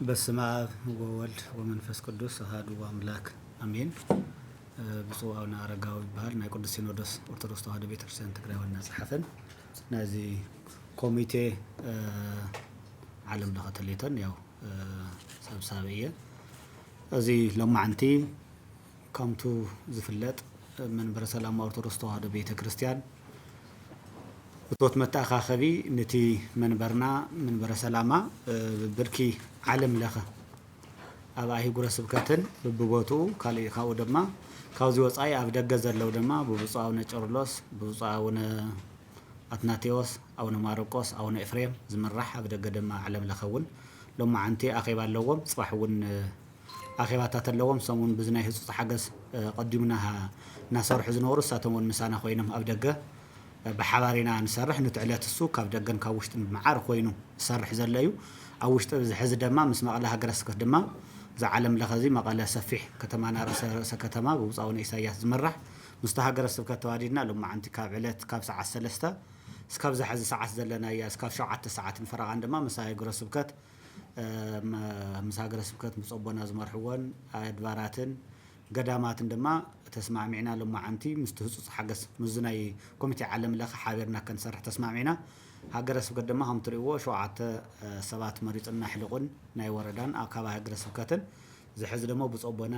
በስመ አብ ወወልድ ወመንፈስ ቅዱስ አሐዱ አምላክ አሜን። ብፁዕ አቡነ አረጋዊ ይበሃል፣ ናይ ቅዱስ ሲኖዶስ ኦርቶዶክስ ተዋሕዶ ቤተክርስትያን ትግራይ ዋና ጸሓፍን ናይዚ ኮሚቴ ዓለም ለኸ ተሌተን ያው ሰብሳቢ እየ። እዚ ሎማዓንቲ ከምቱ ዝፍለጥ መንበረ ሰላማ ኦርቶዶክስ ተዋሕዶ ቤተክርስትያን እቶት መተኣኻኸቢ ነቲ መንበርና መንበረ ሰላማ ብብርኪ ዓለም ለኸ ኣብ ኣህጉረ ስብከትን ብብቦትኡ ካልእ ካብኡ ድማ ካብዚ ወፃኢ ኣብ ደገ ዘለዉ ድማ ብብፁዕ ኣቡነ ቄርሎስ ብብፁዕ ኣቡነ ኣትናቴዎስ ኣቡነ ማርቆስ ኣቡነ ኤፍሬም ዝምራሕ ኣብ ደገ ድማ ዓለም ለኸ እውን ሎማዓንቲ ኣኼባ ኣለዎም። ፅባሕ እውን ኣኼባታት ኣለዎም። ሰሙን ብዚ ናይ ህፁፅ ሓገዝ ቀዲሙና እናሰርሑ ዝነበሩ እሳቶም እውን ምሳና ኮይኖም ኣብ ደገ ብሓባር ኢና ንሰርሕ። ንቲ ዕለት እሱ ካብ ደገን ካብ ውሽጥን ብመዓር ኮይኑ ዝሰርሕ ዘሎ እዩ። ኣብ ውሽጢ እዚ ሕዚ ድማ ምስ መቐለ ሃገረ ስብከት ድማ እዚ ዓለም ለኸ እዚ መቐለ ሰፊሕ ከተማና ርእሰ ርእሰ ከተማ ብብፁዕ ኣቡነ ኢሳያስ ዝምራሕ ምስቲ ሃገረ ስብከት ተዋዲድና ሎማዓንቲ ካብ ዕለት ካብ ሰዓት ሰለስተ እስካብ ዛሕዚ ሰዓት ዘለናያ እስካብ ሸውዓተ ሰዓትን ፈረቓን ድማ ምስ ሃገረ ስብከት ምስ ሃገረ ስብከት ብፀቦና ዝመርሕዎን ኣድባራትን ገዳማትን ድማ ተስማዕሚዕና። ሎማዓንቲ ምስቲ ህፁፅ ሓገዝ ምስዚ ናይ ኮሚቴ ዓለም ለኸ ሓቢርና ከንሰርሕ ተስማዕሚዕና። ሃገረ ስብከት ድማ ከም ትሪእዎ ሸውዓተ ሰባት መሪፅና ኣሕሊቑን ናይ ወረዳን ኣብ ካባ ሃገረ ስብከትን ዝሕዚ ደግሞ ብፀቦና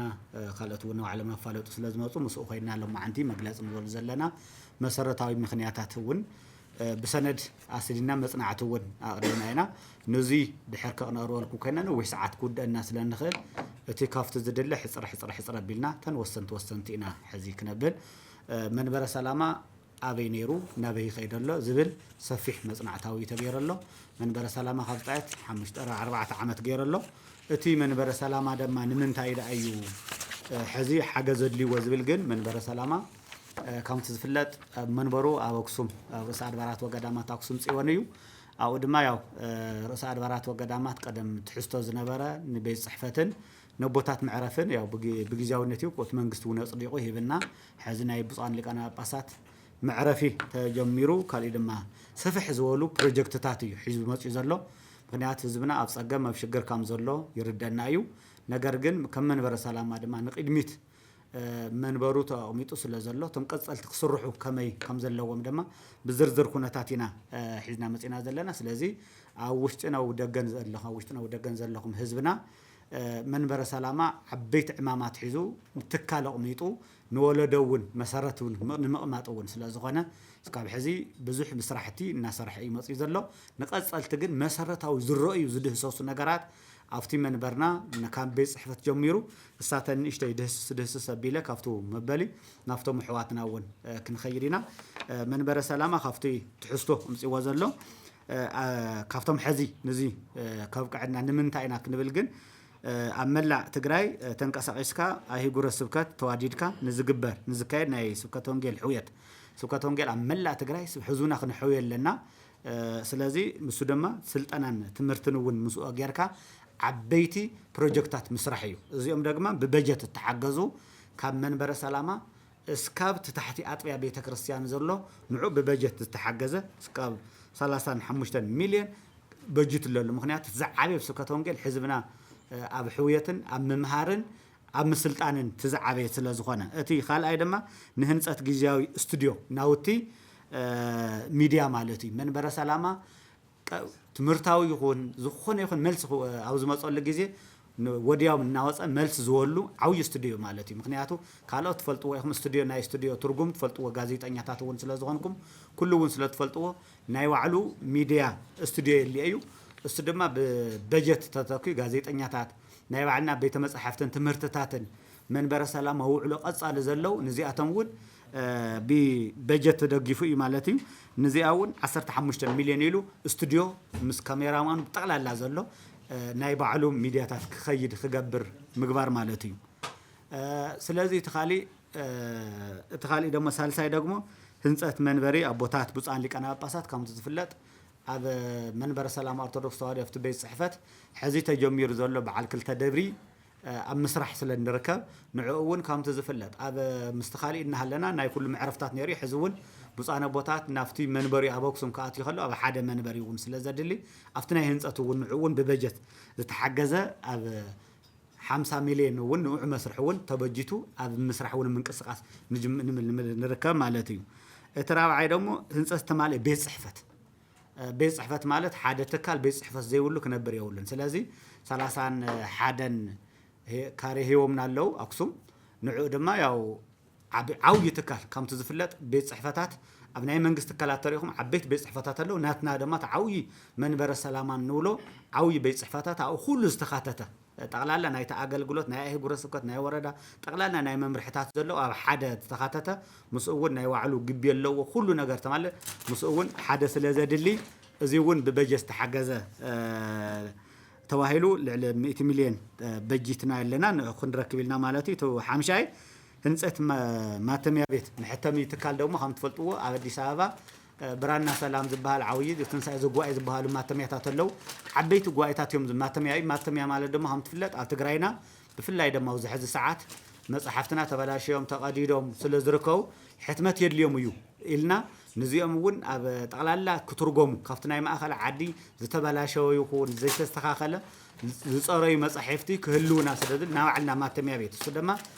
ካልኦት እውን ንባዕሎም ኣፋለጡ ስለ ዝመፁ ምስኡ ኮይንና ሎማዓንቲ መግለፂ ንበሉ ዘለና መሰረታዊ ምክንያታት እውን ብሰነድ ኣስሊና መፅናዕቲ እውን ኣቕሪብና ኢና። ነዚ ድሕር ከቕነቕርበልኩም ኮይና ነዊሕ ሰዓት ክውድአና ስለ ንኽእል እቲ ካብቲ ዝድለ ሕፅር ሕፅር ሕፅር ኣቢልና ተን ወሰንቲ ወሰንቲ ኢና ሕዚ ክነብል መንበረ ሰላማ ኣበይ ነይሩ ናበይ ይኸይድ ኣሎ ዝብል ሰፊሕ መፅናዕታዊ ተገይሩ ኣሎ። መንበረ ሰላማ ካብ ዝጣየት ሓሙሽተ ኣርባዕተ ዓመት ገይሩ ኣሎ። እቲ መንበረ ሰላማ ድማ ንምንታይ ደኣ እዩ ሕዚ ሓገዝ ኣድልይዎ ዝብል ግን መንበረ ሰላማ ከምቲ ዝፍለጥ ኣብ መንበሩ ኣብ ኣክሱም ኣብ ርእሰ ኣድባራት ወገዳማት ኣክሱም ፅዮን እዩ። ኣብኡ ድማ ያው ርእሰ ኣድባራት ወገዳማት ቀደም ትሕዝቶ ዝነበረ ንቤት ፅሕፈትን ነቦታት መዕረፍን ያው ብግዝያውነት እዩ እቲ መንግስቲ እውን ኣፅዲቑ ሂብና። ሕዚ ናይ ብፁዓን ሊቃነ ጳጳሳት መዕረፊ ተጀሚሩ ካልእ ድማ ሰፍሕ ዝበሉ ፕሮጀክትታት እዩ ሒዙ መፅኡ ዘሎ። ምክንያት ህዝብና ኣብ ፀገም ኣብ ሽግር ከም ዘሎ ይርደና እዩ። ነገር ግን ከም መንበረ ሰላማ ድማ ንቅድሚት መንበሩ ተቐሚጡ ስለ ዘሎ እቶም ቀፀልቲ ክስርሑ ከመይ ከም ዘለዎም ድማ ብዝርዝር ኩነታት ኢና ሒዝና መፂና ዘለና። ስለዚ ኣብ ውሽጥን ኣብ ደገን ዘለኹም ኣብ ውሽጥን ኣብ ደገን ዘለኹም ህዝብና መንበረ ሰላማ ዓበይቲ ዕማማት ሒዙ ትካል ኣቕሚጡ ንወለዶ እውን መሰረት እውን ንምቕማጥ እውን ስለ ዝኾነ እስካብ ሕዚ ብዙሕ ብስራሕቲ እናሰርሐ እዩ መፅኡ ዘሎ። ንቐፀልቲ ግን መሰረታዊ ዝረእዩ ዝድህሰሱ ነገራት ኣብቲ መንበርና ካብ ቤት ፅሕፈት ጀሚሩ እሳተን ንእሽተይ ድህስስ ድህስስ ኣቢለ ካብቱ መበሊ ናብቶም ኣሕዋትና እውን ክንኸይድ ኢና። መንበረ ሰላማ ካብቲ ትሕዝቶ ኣምፅዎ ዘሎ ካብቶም ሕዚ ንዚ ከብቅዐና ንምንታይ ኢና ክንብል ግን ኣብ መላእ ትግራይ ተንቀሳቒስካ ኣህጉረ ስብከት ተዋዲድካ ንዝግበር ንዝካየድ ናይ ስብከተ ወንጌል ሕውየት ስብከተ ወንጌል ኣብ መላእ ትግራይ ሕዙና ክንሕውዮ ኣለና። ስለዚ ንሱ ድማ ስልጠናን ትምህርትን እውን ምስኡ ጌርካ ዓበይቲ ፕሮጀክታት ምስራሕ እዩ። እዚኦም ድማ ብበጀት እተሓገዙ ካብ መንበረ ሰላማ እስካብ ትታሕቲ ኣጥቢያ ቤተ ክርስቲያን ዘሎ ንዑ ብበጀት ዝተሓገዘ እስካብ ሰላሳን ሓሙሽተን ሚልዮን በጅት ኣለሉ። ምክንያቱ ዝዓበየ ስብከተ ወንጌል ህዝብና ኣብ ሕውየትን ኣብ ምምሃርን ኣብ ምስልጣንን ትዝዓበየ ስለ ዝኾነ እቲ ካልኣይ ድማ ንህንፀት ግዜያዊ ስቱድዮ ናውቲ ሚድያ ማለት እዩ። መንበረ ሰላማ ትምህርታዊ ይኹን ዝኾነ ይኹን መልሲ ኣብ ዝመፀሉ ግዜ ወዲያው እናወፀ መልሲ ዝወሉ ዓብዪ ስቱድዮ ማለት እዩ። ምክንያቱ ካልኦት ትፈልጥዎ ኢኹም ስቱድዮ ናይ ስቱድዮ ትርጉም ትፈልጥዎ ጋዜጠኛታት እውን ስለ ዝኾንኩም ኩሉ እውን ስለ ትፈልጥዎ ናይ ባዕሉ ሚድያ ስቱድዮ የድልዮ እዩ። እሱ ድማ ብበጀት ተተኪዩ ጋዜጠኛታት ናይ ባዕልና ቤተ መፃሕፍትን ትምህርትታትን መንበረ ሰላማ ውዕሎ ቀፃሊ ዘለዉ ንዚኣቶም እውን ብበጀት ተደጊፉ እዩ ማለት እዩ። ንዚኣ እውን ዓሰርተ ሓሙሽተ ሚልዮን ኢሉ ስቱድዮ ምስ ካሜራማኑ ብጠቕላላ ዘሎ ናይ ባዕሉ ሚድያታት ክኸይድ ክገብር ምግባር ማለት እዩ። ስለዚ እቲ ካሊእ እቲ ካሊእ ደግሞ ሳልሳይ ደግሞ ህንፀት መንበሪ ኣቦታት ብፁዓን ሊቃነ ጳጳሳት ከምቲ ዝፍለጥ ኣብ መንበረ ሰላማ ኦርቶዶክስ ተዋህዶ ኣብቲ ቤት ፅሕፈት ሕዚ ተጀሚሩ ዘሎ በዓል ክልተ ደብሪ ኣብ ምስራሕ ስለ ንርከብ ንዕኡ እውን ከምቲ ዝፍለጥ ኣብ ምስቲ ካሊእ እናሃለና ናይ ኩሉ መዕረፍታት ነይሩ እዩ። ሕዚ እውን ብፁዓን ኣቦታት ናብቲ መንበሪ ኣብ ኣክሱም ክኣትዩ ከሎ ኣብ ሓደ መንበሪ እውን ስለ ዘድሊ ኣብቲ ናይ ህንፀት እውን ንዑ እውን ብበጀት ዝተሓገዘ ኣብ ሓምሳ ሚልዮን እውን ንዑ መስርሒ እውን ተበጂቱ ኣብ ምስራሕ እውን ምንቅስቃስ ንርከብ ማለት እዩ። እቲ ራብዓይ ደግሞ ህንፀት ተማልእ ቤት ፅሕፈት ቤት ፅሕፈት ማለት ሓደ ትካል ቤት ፅሕፈት ዘይብሉ ክነብር የብሉን። ስለዚ ሰላሳን ሓደን ካሬ ሂቦምና ኣለዉ ኣክሱም። ንዑ ድማ ያው ዓብዪ ትካል ከምቲ ዝፍለጥ ቤት ፅሕፈታት ኣብ ናይ መንግስቲ ትካላት ተሪኹም ዓበይቲ ቤት ፅሕፈታት ኣለዉ። ናትና ድማ እቲ ዓብዪ መንበረ ሰላማን ንብሎ ዓብዪ ቤት ፅሕፈታት ኣብኡ ኩሉ ዝተኻተተ ጠቕላላ ናይቲ ኣገልግሎት ናይ ኣህጉረ ስብከት ናይ ወረዳ ጠቕላላ ናይ መምርሕታት ዘለዉ ኣብ ሓደ ዝተኻተተ ምስኡ እውን ናይ ባዕሉ ግቢ ኣለዎ። ኩሉ ነገር ተማልእ ምስኡ እውን ሓደ ስለ ዘድሊ እዚ እውን ብበጀት ዝተሓገዘ ተባሂሉ ልዕሊ ሚእቲ ሚልዮን በጂትና ኣለና ንዑ ክንረክብ ኢልና ማለት እዩ። እቲ ሓምሻይ ህንፀት ማተሚያ ቤት መሐተሚ ትካል ደግሞ ከም ትፈልጥዎ ኣብ ኣዲስ ኣበባ ብራና ሰላም ዝበሃል ዓብዪ ትንሳኤ ዘጉባኤ ዝበሃሉ ማተሚያታት ኣለዉ። ዓበይቲ ጉባኤታት እዮም ማተሚያ እዩ። ማተሚያ ማለት ድማ ከም ትፍለጥ ኣብ ትግራይና ብፍላይ ድማ ኣብዚ ሕዚ ሰዓት መፅሓፍትና ተበላሸዮም ተቐዲዶም ስለ ዝርከቡ ሕትመት የድልዮም እዩ ኢልና ንዚኦም እውን ኣብ ጠቕላላ ክትርጎሙ ካብቲ ናይ ማእኸል ዓዲ ዝተበላሸወ ይኹን ዘይተስተኻኸለ ዝፀረዩ መፃሕፍቲ ክህልውና ስለዝብል ናባዕልና ማተሚያ ቤት እሱ ድማ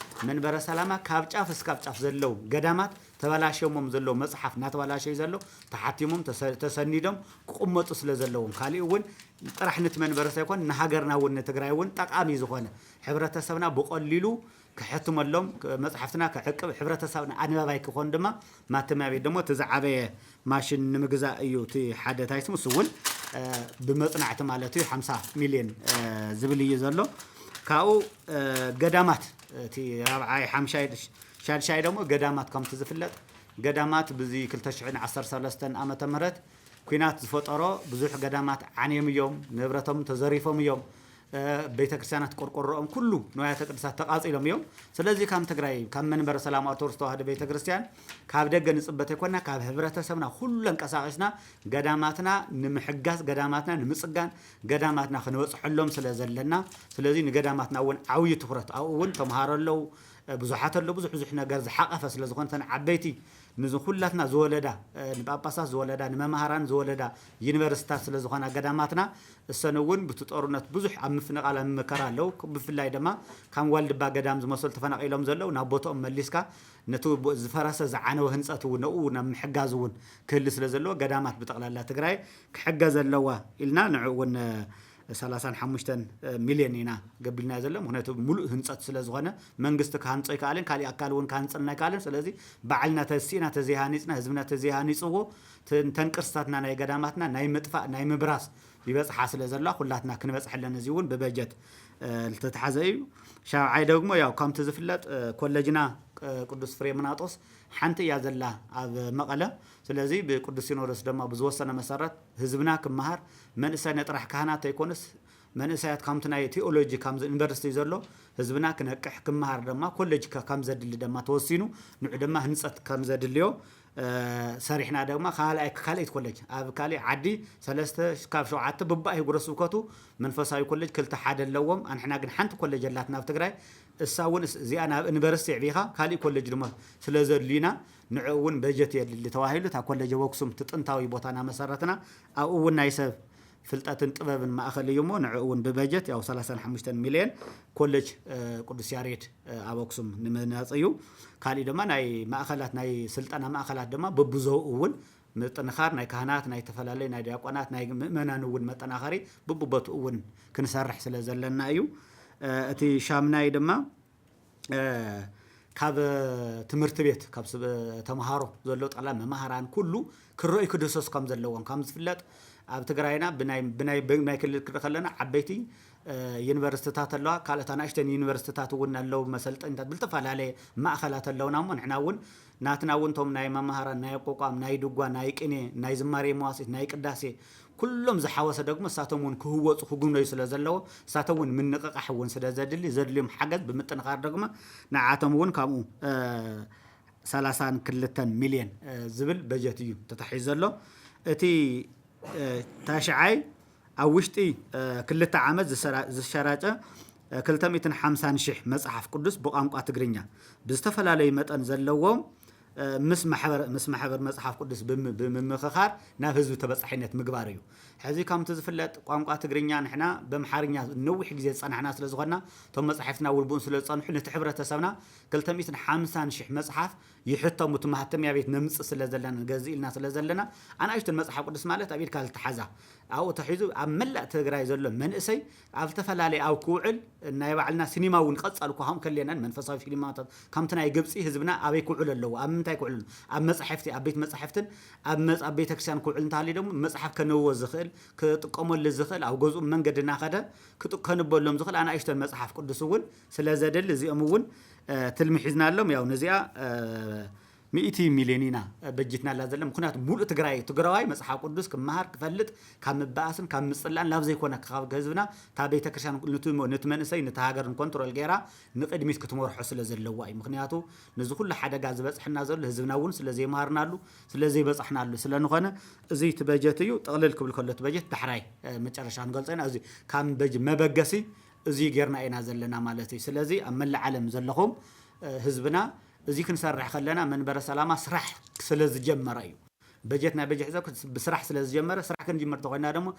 መንበረ ሰላማ ካብ ጫፍ እስካብ ጫፍ ዘለዉ ገዳማት ተበላሸሞም ዘለዉ መፅሓፍ እናተበላሸዩ ዘለዉ ተሓቲሞም ተሰኒዶም ክቕመጡ ስለ ዘለዎም ካሊእ እውን ጥራሕ ንቲ መንበረ ሳይኮን ንሃገርና እውን ንትግራይ እውን ጠቃሚ ዝኾነ ሕብረተሰብና ብቐሊሉ ክሕትመሎም መፅሓፍትና ክዕቅብ ሕብረተሰብና ኣንባባይ ክኾን ድማ ማተሚያ ቤት ደሞ እቲ ዝዓበየ ማሽን ንምግዛእ እዩ እቲ ሓደ ታይስም እሱ እውን ብመፅናዕቲ ማለት እዩ ሓምሳ ሚልዮን ዝብል እዩ ዘሎ። ካብኡ ገዳማት እቲ ራብዓይ ሓምሻይ ሻድሻይ ደሞ ገዳማት ከምቲ ዝፍለጥ ገዳማት ብዚ ክልተ ሽሕን ዓሰርተ ሰለስተን ዓመተ ምህረት ኲናት ዝፈጠሮ ብዙሕ ገዳማት ዓንዮም እዮም፣ ንብረቶም ተዘሪፎም እዮም። ቤተ ክርስቲያናት ቆርቆሮኦም ኩሉ ንዋያተ ቅድሳት ተቃጺሎም እዮም። ስለዚ ካብ ትግራይ ካብ መንበረ ሰላም ኦርቶዶክስ ተዋህዶ ቤተ ክርስቲያን ካብ ደገ ንጽበ ተይኮና ካብ ህብረተሰብና ኩሉ ኣንቀሳቂስና ገዳማትና ንምሕጋዝ ገዳማትና ንምጽጋን ገዳማትና ክንበጽሐሎም ስለ ዘለና ስለዚ ንገዳማትና እውን ዓብዪ ትኩረት ኣብኡ እውን ተምሃሮ ኣለዉ ብዙሓት ኣሎ ብዙሕ ብዙሕ ነገር ዝሓቐፈ ስለ ዝኾነ ተን ዓበይቲ ንዚ ኩላትና ዝወለዳ ንጳጳሳት ዝወለዳ ንመምሃራን ዝወለዳ ዩኒቨርሲታት ስለ ዝኾና ገዳማትና እሰን እውን ብቲ ጦርነት ብዙሕ ኣብ ምፍንቓል ኣብ ምመከራ ኣለዉ። ብፍላይ ድማ ካብ ዋልድባ ገዳም ዝመሰሉ ተፈናቒሎም ዘለዉ ናብ ቦትኦም መሊስካ ነቲ ዝፈረሰ ዝዓነወ ህንፀት እውን ነኡ ናብ ምሕጋዝ እውን ክህሊ ስለ ዘለዎ ገዳማት ብጠቕላላ ትግራይ ክሕገዝ ኣለዋ ኢልና ንዑ እውን ሰላሳን ሓሙሽተን ሚልዮን ኢና ገቢልና ዘሎ። ምክንያቱ ሙሉእ ህንፀት ስለ ዝኾነ መንግስቲ ክሃንፆ ኣይከኣልን፣ ካሊእ ኣካል እውን ክሃንፀልና ኣይከኣልን። ስለዚ ባዕልና ተሲእና ተዘይሃኒፅና ህዝብና ተዘይሃኒፅዎ ተን ቅርስታትና ናይ ገዳማትና ናይ ምጥፋእ ናይ ምብራስ ይበፅሓ ስለ ዘለዋ ኩላትና ክንበፅሐለን እዚ እውን ብበጀት ዝተተሓዘ እዩ። ሻብዓይ ደግሞ ያው ከምቲ ዝፍለጥ ኮለጅና ቅዱስ ፍሬምናጦስ ሓንቲ እያ ዘላ ኣብ መቐለ። ስለዚ ብቅዱስ ሲኖዶስ ድማ ብዝወሰነ መሰረት ህዝብና ክመሃር መንእሰያት ጥራሕ ካህናት ኣይኮነስ መንእሰያት ከምቲ ናይ ቴኦሎጂ ከምዚ ዩኒቨርሲቲ ዘሎ ህዝብና ክነቅሕ ክመሃር ድማ ኮሌጅ ከም ዘድሊ ድማ ተወሲኑ ንዑ ድማ ህንፀት ከም ዘድልዮ ሰሪሕና ድማ ካልኣይ ካልኣይት ኮሌጅ ኣብ ካሊእ ዓዲ ሰለስተ ካብ ሸውዓተ ብባእ ህጉረ ስብከቱ መንፈሳዊ ኮሌጅ ክልተ ሓደ ኣለዎም። ኣንሕና ግን ሓንቲ ኮሌጅ ኣላትና ኣብ ትግራይ እሳ እውን እዚኣ ናብ ዩኒቨርሲቲ ኣዕቢኻ ካሊእ ኮሌጅ ድማ ስለ ዘድልዩና ንዕኡ እውን በጀት የድሊ ተባሂሉ እታ ኮሌጅ ኣብ ኣክሱም እቲ ጥንታዊ ቦታ እናመሰረትና ኣብኡ እውን ናይ ሰብ ፍልጠትን ጥበብን ማእኸል እዩ እሞ ንዕኡ እውን ብበጀት ያው ሰላሳን ሓሙሽተን ሚልዮን ኮሌጅ ቅዱስ ያሬድ ኣብ ኣክሱም ንምህናፅ እዩ። ካሊእ ድማ ናይ ማእኸላት ናይ ስልጠና ማእኸላት ድማ በብዞኡ እውን ምጥንኻር ናይ ካህናት ናይ ተፈላለዩ ናይ ዲያቆናት ናይ ምእመናን እውን መጠናኸሪ ብብቦትኡ እውን ክንሰርሕ ስለ ዘለና እዩ። እቲ ሻምናይ ድማ ካብ ትምህርቲ ቤት ካብ ተምሃሮ ዘሎ ጠላ መማህራን ኩሉ ክረዩ ክድሰሱ ከም ዘለዎም ከም ዝፍለጥ ኣብ ትግራይና ብናይ ክልል ክርኢ ከለና ዓበይቲ ዩኒቨርስትታት ኣለዋ ካልኦት ኣናእሽተን ዩኒቨርስትታት እውን ኣለዉ መሰልጠኝታት ብልተፈላለየ ማእኸላት ኣለውና እሞ ንሕና እውን ናትና እውን ቶም ናይ መማህራን ናይ ኣቋቋም ናይ ድጓ ናይ ቅኔ ናይ ዝማሬ መዋስት ናይ ቅዳሴ ኩሎም ዝሓወሰ ደግሞ እሳቶም እውን ክህወፁ ክጉነዩ ስለ ዘለዎ እሳቶም እውን ምንቕቃሕ እውን ስለ ዘድሊ ዘድልዮም ሓገዝ ብምጥንኻር ደግሞ ንዓቶም እውን ካብኡ ሰላሳን ክልተን ሚልዮን ዝብል በጀት እዩ ተታሒዙ ዘሎ። እቲ ታሽዓይ ኣብ ውሽጢ ክልተ ዓመት ዝሸራጨ ክልተ ሚእትን ሓምሳን ሽሕ መፅሓፍ ቅዱስ ብቋንቋ ትግርኛ ብዝተፈላለዩ መጠን ዘለዎም ምስ ማሕበር መፅሓፍ ቅዱስ ብምምኽኻር ናብ ህዝቢ ተበፃሒነት ምግባር እዩ። ሕዚ ከምቲ ዝፍለጥ ቋንቋ ትግርኛ ንሕና በምሓርኛ ነዊሕ ግዜ ዝፀናሕና ስለዝኾንና፣ እቶም መፃሕፍትና ውልብኡን ስለዝፀንሑ ነቲ ሕብረተሰብና ክልተ ሚእትን ሓምሳን ሽሕ መፅሓፍ ይሕተሙ፣ እቲ ማህተምያ ቤት ነምፅእ ስለዘለና ንገዝእ ኢልና ስለዘለና ኣናእሽተን መፅሓፍ ቅዱስ ማለት ኣብ ኢድካ ዝተሓዛ ኣብኡ ተሒዙ ኣብ መላእ ትግራይ ዘሎ መንእሰይ ኣብ ዝተፈላለየ ኣብ ክውዕል ናይ ባዕልና ሲኒማ እውን ቀፃል እኳ ከም ከለናን መንፈሳዊ ሲኒማታት ከምቲ ናይ ግብፂ ህዝብና ኣበይ ክውዕል ኣለዎ ኣብ ምንታይ ክውዕል ኣለዎ ኣብ መፃሕፍቲ ኣብ ቤት መፃሕፍትን ኣብ ቤተክርስትያን ክውዕል እንተሃልዩ ደግሞ መፅሓፍ ከንብቦ ዝኽእል ክጥቀመሉ ዝኽእል ኣብ ገዝኡ መንገዲ እናኸደ ክጥቀንበሎም ዝኽእል ኣናእሽተን መፅሓፍ ቅዱስ እውን ስለዘደሊ እዚኦም እውን ትልሚ ሒዝናሎም ያው ነዚኣ ሚእቲ ሚልዮን ኢና በጅትናላ ዘለና። ምክንያቱ ሙሉእ ትግራይ ትግራዋይ መፅሓፍ ቅዱስ ክመሃር ክፈልጥ ካብ ምበኣስን ካብ ምፅላእን ላብ ዘይኮነ ካብ ህዝብና እታ ቤተክርስትያን ነቲ መንእሰይ ነቲ ሃገርን ኮንትሮል ገይራ ንቅድሚት ክትመርሖ ስለ ዘለዋ እዩ። ምክንያቱ ነዚ ኩሉ ሓደጋ ዝበፅሐና ዘሎ ህዝብና እውን ስለ ዘይመሃርናሉ ስለ ዘይበፃሕናሉ ስለንኾነ እዚ እቲ በጀት እዩ። ጥቕልል ክብል ከሎ እቲ በጀት ዳሕራይ መጨረሻ ክንገልፆ ኢና። እዚ ካብ መበገሲ እዚ ጌርና ኢና ዘለና ማለት እዩ። ስለዚ ኣብ መላእ ዓለም ዘለኹም ህዝብና እዚ ክንሰርሕ ከለና መንበረ ሰላማ ስራሕ ስለ ዝጀመረ እዩ። በጀት ናይ በጀት ዘ ብስራሕ ስለ ዝጀመረ ስራሕ ክንጅምር ተኮይና ደግሞ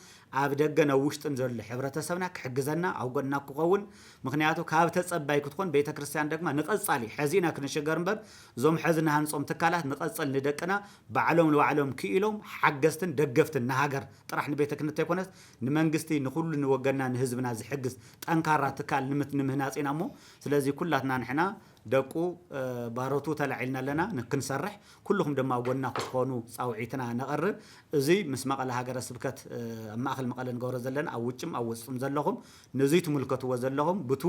ኣብ ደገ ናብ ውሽጥን ዘሎ ሕብረተሰብና ክሕግዘና ኣብ ጎና ክኸውን ምክንያቱ ካብ ተጸባይ ክትኮን ቤተክርስትያን ደግማ ንቐጻሊ ሕዚ ኢና ክንሸገር እምበር እዞም ሕዚ ንሃንጾም ትካላት ንቐጸል ንደቅና ባዕሎም ንባዕሎም ክኢሎም ሓገዝትን ደገፍትን ንሃገር ጥራሕ ንቤተ ክህነት ኣይኮነስ ንመንግስቲ ንኩሉ ንወገንና ንህዝብና ዝሕግዝ ጠንካራ ትካል ንምህናጽ ኢና እሞ ስለዚ ኩላትና ንሕና ደቁ ባሮቱ ተላዒልና ኣለና ክንሰርሕ ኩልኹም ድማ ጎና ክትኾኑ ፃውዒትና ነቐርብ። እዚ ምስ መቐለ ሃገረ ስብከት ኣብ ማእኸል መቐለ ንገብሮ ዘለና ኣብ ውጭም ኣብ ውስጥም ዘለኹም ነዙይ ትምልከትዎ ዘለኹም ብቱ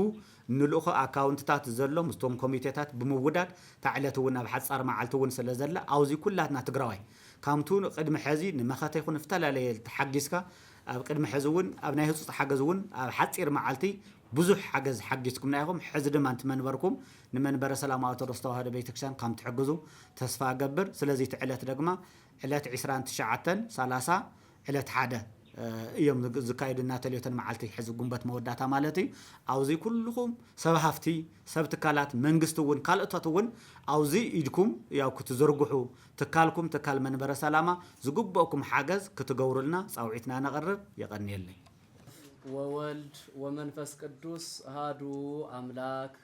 ንልእኾ ኣካውንትታት ዘሎ ምስቶም ኮሚቴታት ብምውዳድ ታዕለት እውን ኣብ ሓፃር መዓልቲ እውን ስለ ዘለ ኣውዚ ኩላትና ትግራዋይ ካምቱ ቅድሚ ሕዚ ንመኸተ ይኹን ዝተፈላለየ ተሓጊዝካ ኣብ ቅድሚ ሕዚ እውን ኣብ ናይ ህፁፅ ሓገዝ እውን ኣብ ሓፂር መዓልቲ ብዙሕ ሓገዝ ሓጊዝኩምና ኢኹም። ሕዚ ድማ እቲ መንበርኩም ንመንበረ ሰላም ኦርቶዶክስ ተዋህዶ ቤተክርስትያን ከም ትሕግዙ ተስፋ እገብር። ስለዚ እቲ ዕለት ደግማ ዕለት ዕስራን ትሽዓተን ሰላሳ ዕለት ሓደ እዮም ዝካየዱ እናተልዮተን መዓልቲ ሕዚ ጉንበት መወዳእታ ማለት እዩ። ኣብዚ ኩልኹም ሰብ ሃፍቲ ሰብ ትካላት መንግስቲ እውን ካልኦታት እውን ኣብዚ ኢድኩም ያው ክትዘርግሑ ትካልኩም ትካል መንበረ ሰላማ ዝግበእኩም ሓገዝ ክትገብሩልና ፃውዒትና ነቕርብ። የቐንየለይ። ወወልድ ወመንፈስ ቅዱስ ኣሃዱ ኣምላክ።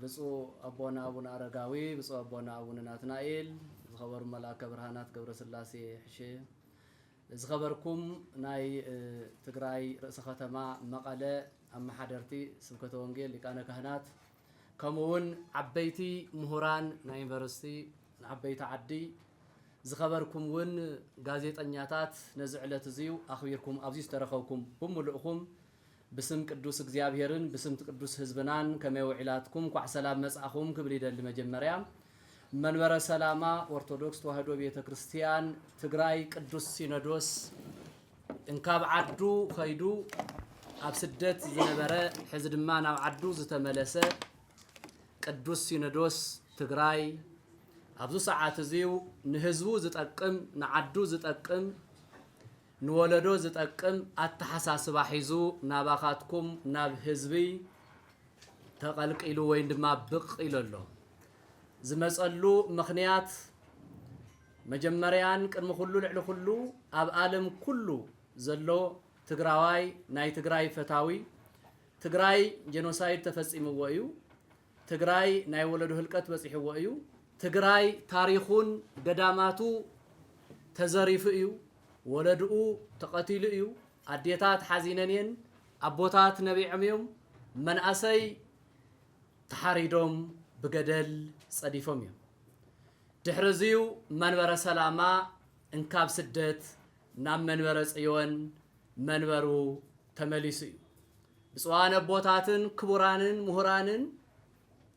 ብፁዕ ኣቦና ኣቡነ ኣረጋዊ፣ ብፁዕ ኣቦና ኣቡነ ናትናኤል፣ ዝኸበሩ መልኣከ ብርሃናት ገብረስላሴ ሕሼ፣ ዝኸበርኩም ናይ ትግራይ ርእሰ ከተማ መቐለ ኣመሓደርቲ ስብከተ ወንጌል ሊቃነ ካህናት፣ ከምኡ እውን ዓበይቲ ምሁራን ናይ ዩኒቨርሲቲ ዓበይቲ ዓዲ፣ ዝኸበርኩም እውን ጋዜጠኛታት ነዚ ዕለት እዚዩ ኣኽቢርኩም ኣብዚ ዝተረኸብኩም ብምሉእኹም ብስም ቅዱስ እግዚኣብሔርን ብስም ቅዱስ ህዝብናን ከመይ ውዒላትኩም ኳዕ ሰላም መጻእኹም ክብል ይደሊ። መጀመርያ መንበረ ሰላማ ኦርቶዶክስ ተዋህዶ ቤተ ክርስቲያን ትግራይ ቅዱስ ሲኖዶስ እንካብ ዓዱ ኸይዱ ኣብ ስደት ዝነበረ ሕዚ ድማ ናብ ዓዱ ዝተመለሰ ቅዱስ ሲኖዶስ ትግራይ ኣብዚ ሰዓት እዚው ንህዝቡ ዝጠቅም ንዓዱ ዝጠቅም ንወለዶ ዝጠቅም ኣተሓሳስባ ሒዙ ናባኻትኩም ናብ ህዝቢ ተቐልቂሉ ወይ ድማ ብቕ ኢሉ ኣሎ። ዝመፀሉ ምኽንያት መጀመርያን ቅድሚ ኩሉ ልዕሊ ኩሉ ኣብ ዓለም ኩሉ ዘሎ ትግራዋይ ናይ ትግራይ ፈታዊ ትግራይ ጀኖሳይድ ተፈፂምዎ እዩ። ትግራይ ናይ ወለዶ ህልቀት በፂሕዎ እዩ። ትግራይ ታሪኹን ገዳማቱ ተዘሪፉ እዩ። ወለድኡ ተቐቲሉ እዩ። ኣዴታት ሓዚነን እየን። ኣቦታት ነቢዖም እዮም። መናእሰይ ተሓሪዶም ብገደል ፀዲፎም እዮም። ድሕሪ እዚዩ መንበረ ሰላማ እንካብ ስደት ናብ መንበረ ፅዮን መንበሩ ተመሊሱ እዩ። ብፁዓን ኣቦታትን ክቡራንን ምሁራንን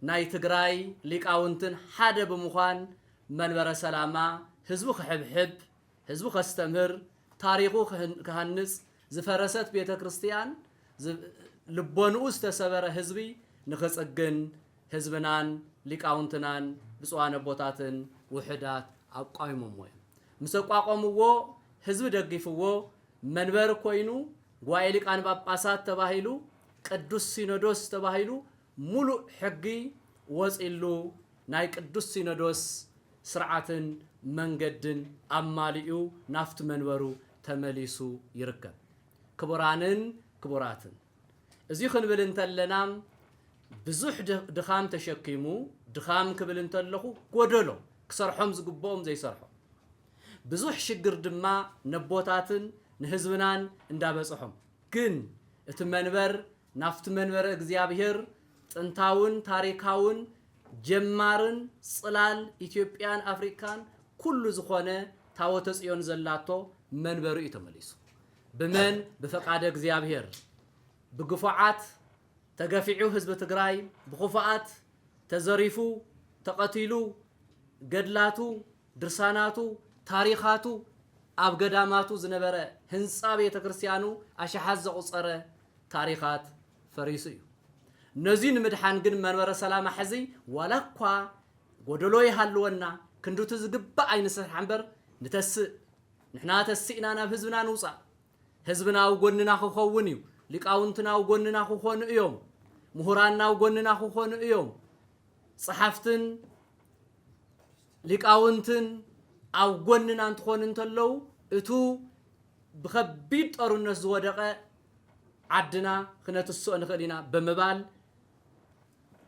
ናይ ትግራይ ሊቃውንትን ሓደ ብምዃን መንበረ ሰላማ ህዝቡ ክሕብሕብ፣ ህዝቡ ከስተምህር፣ ታሪኹ ክሃንጽ፣ ዝፈረሰት ቤተ ክርስቲያን ልቦንኡ ዝተሰበረ ህዝቢ ንኽጽግን ህዝብናን ሊቃውንትናን ብፁዓን ኣቦታትን ውሑዳት ኣቋይሞሞ እዮም። ምስ ኣቋቆምዎ ህዝቢ ደጊፍዎ መንበሪ ኮይኑ ጉባኤ ሊቃነ ጳጳሳት ተባሂሉ ቅዱስ ሲኖዶስ ተባሂሉ ሙሉእ ሕጊ ወፂሉ ናይ ቅዱስ ሲኖዶስ ስርዓትን መንገድን ኣማሊኡ ናብቲ መንበሩ ተመሊሱ ይርከብ። ክቡራንን ክቡራትን፣ እዚ ክንብል እንተለና ብዙሕ ድ- ድኻም ተሸኪሙ፣ ድኻም ክብል እንተለኹ ጎደሎ፣ ክሰርሖም ዝግብኦም ዘይሰርሖ፣ ብዙሕ ሽግር ድማ ነቦታትን ንህዝብናን እንዳበጽሖም፣ ግን እቲ መንበር ናብቲ መንበረ እግዚኣብሔር ጥንታውን ታሪካውን ጀማርን ጽላል ኢትዮጵያን ኣፍሪካን ኩሉ ዝኾነ ታቦተ ጽዮን ዘላቶ መንበሩ እዩ ተመሊሱ። ብመን? ብፈቃደ እግዚኣብሔር። ብግፉዓት ተገፊዑ ህዝቢ ትግራይ፣ ብኽፉኣት ተዘሪፉ፣ ተቐቲሉ፣ ገድላቱ፣ ድርሳናቱ፣ ታሪኻቱ ኣብ ገዳማቱ ዝነበረ ህንፃ ቤተ ክርስቲያኑ ኣሽሓት ዘቑፀረ ታሪኻት ፈሪሱ እዩ። ነዚ ንምድሓን ግን መንበረ ሰላማ ሕዚ ዋላ እኳ ጎደሎ ይሃልወና፣ ክንዱቲ ዝግባእ ኣይንስራሕ እምበር ንተስእ። ንሕና ተሲእና ናብ ህዝብና ንውፃእ። ህዝብና ኣብ ጎንና ክኸውን እዩ። ሊቃውንትና ኣብ ጎንና ክኾኑ እዮም። ምሁራንና ኣብ ጎንና ክኾኑ እዮም። ጸሓፍትን ሊቃውንትን ኣብ ጎንና እንትኾኑ እንተለዉ፣ እቱ ብኸቢድ ጦርነት ዝወደቐ ዓድና ክነትስኦ ንኽእል ኢና ብምባል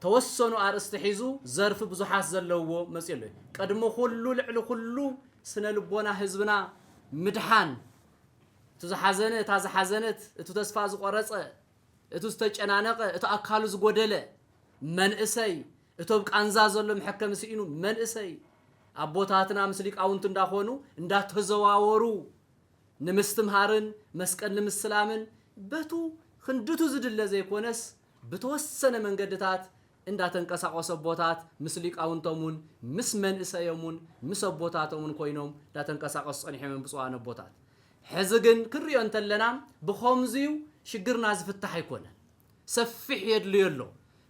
ተወሰኑ ኣርእስቲ ሒዙ ዘርፊ ብዙሓት ዘለውዎ መፅኡ ኣሎ። ቅድሚ ኩሉ ልዕሊ ኩሉ ስነ ልቦና ህዝብና ምድሓን፣ እቱ ዝሓዘነ፣ እታ ዝሓዘነት፣ እቱ ተስፋ ዝቆረፀ፣ እቱ ዝተጨናነቐ፣ እቱ ኣካሉ ዝጎደለ መንእሰይ፣ እቱ ኣብ ቃንዛ ዘሎ መሐከሚ ስኢኑ መንእሰይ፣ ኣቦታትና ምስ ሊቃውንቱ እንዳኾኑ እንዳተዘዋወሩ ንምስትምሃርን መስቀል ንምስላምን በቱ ክንድቱ ዝድለ ዘይኮነስ ብተወሰነ መንገድታት እንዳተንቀሳቐሱ ኣቦታት ምስ ሊቃውንቶምን ምስ መንእሰዮምን ምስ ኣቦታቶምን ኮይኖም እንዳተንቀሳቐሱ ጸኒሖም እዮም ብፁዓን ኣቦታት። ሕዚ ግን ክንሪኦ እንተለና ብኸምዚዩ ሽግርና ዝፍታሕ ኣይኮነን። ሰፊሕ የድልዮ ኣሎ።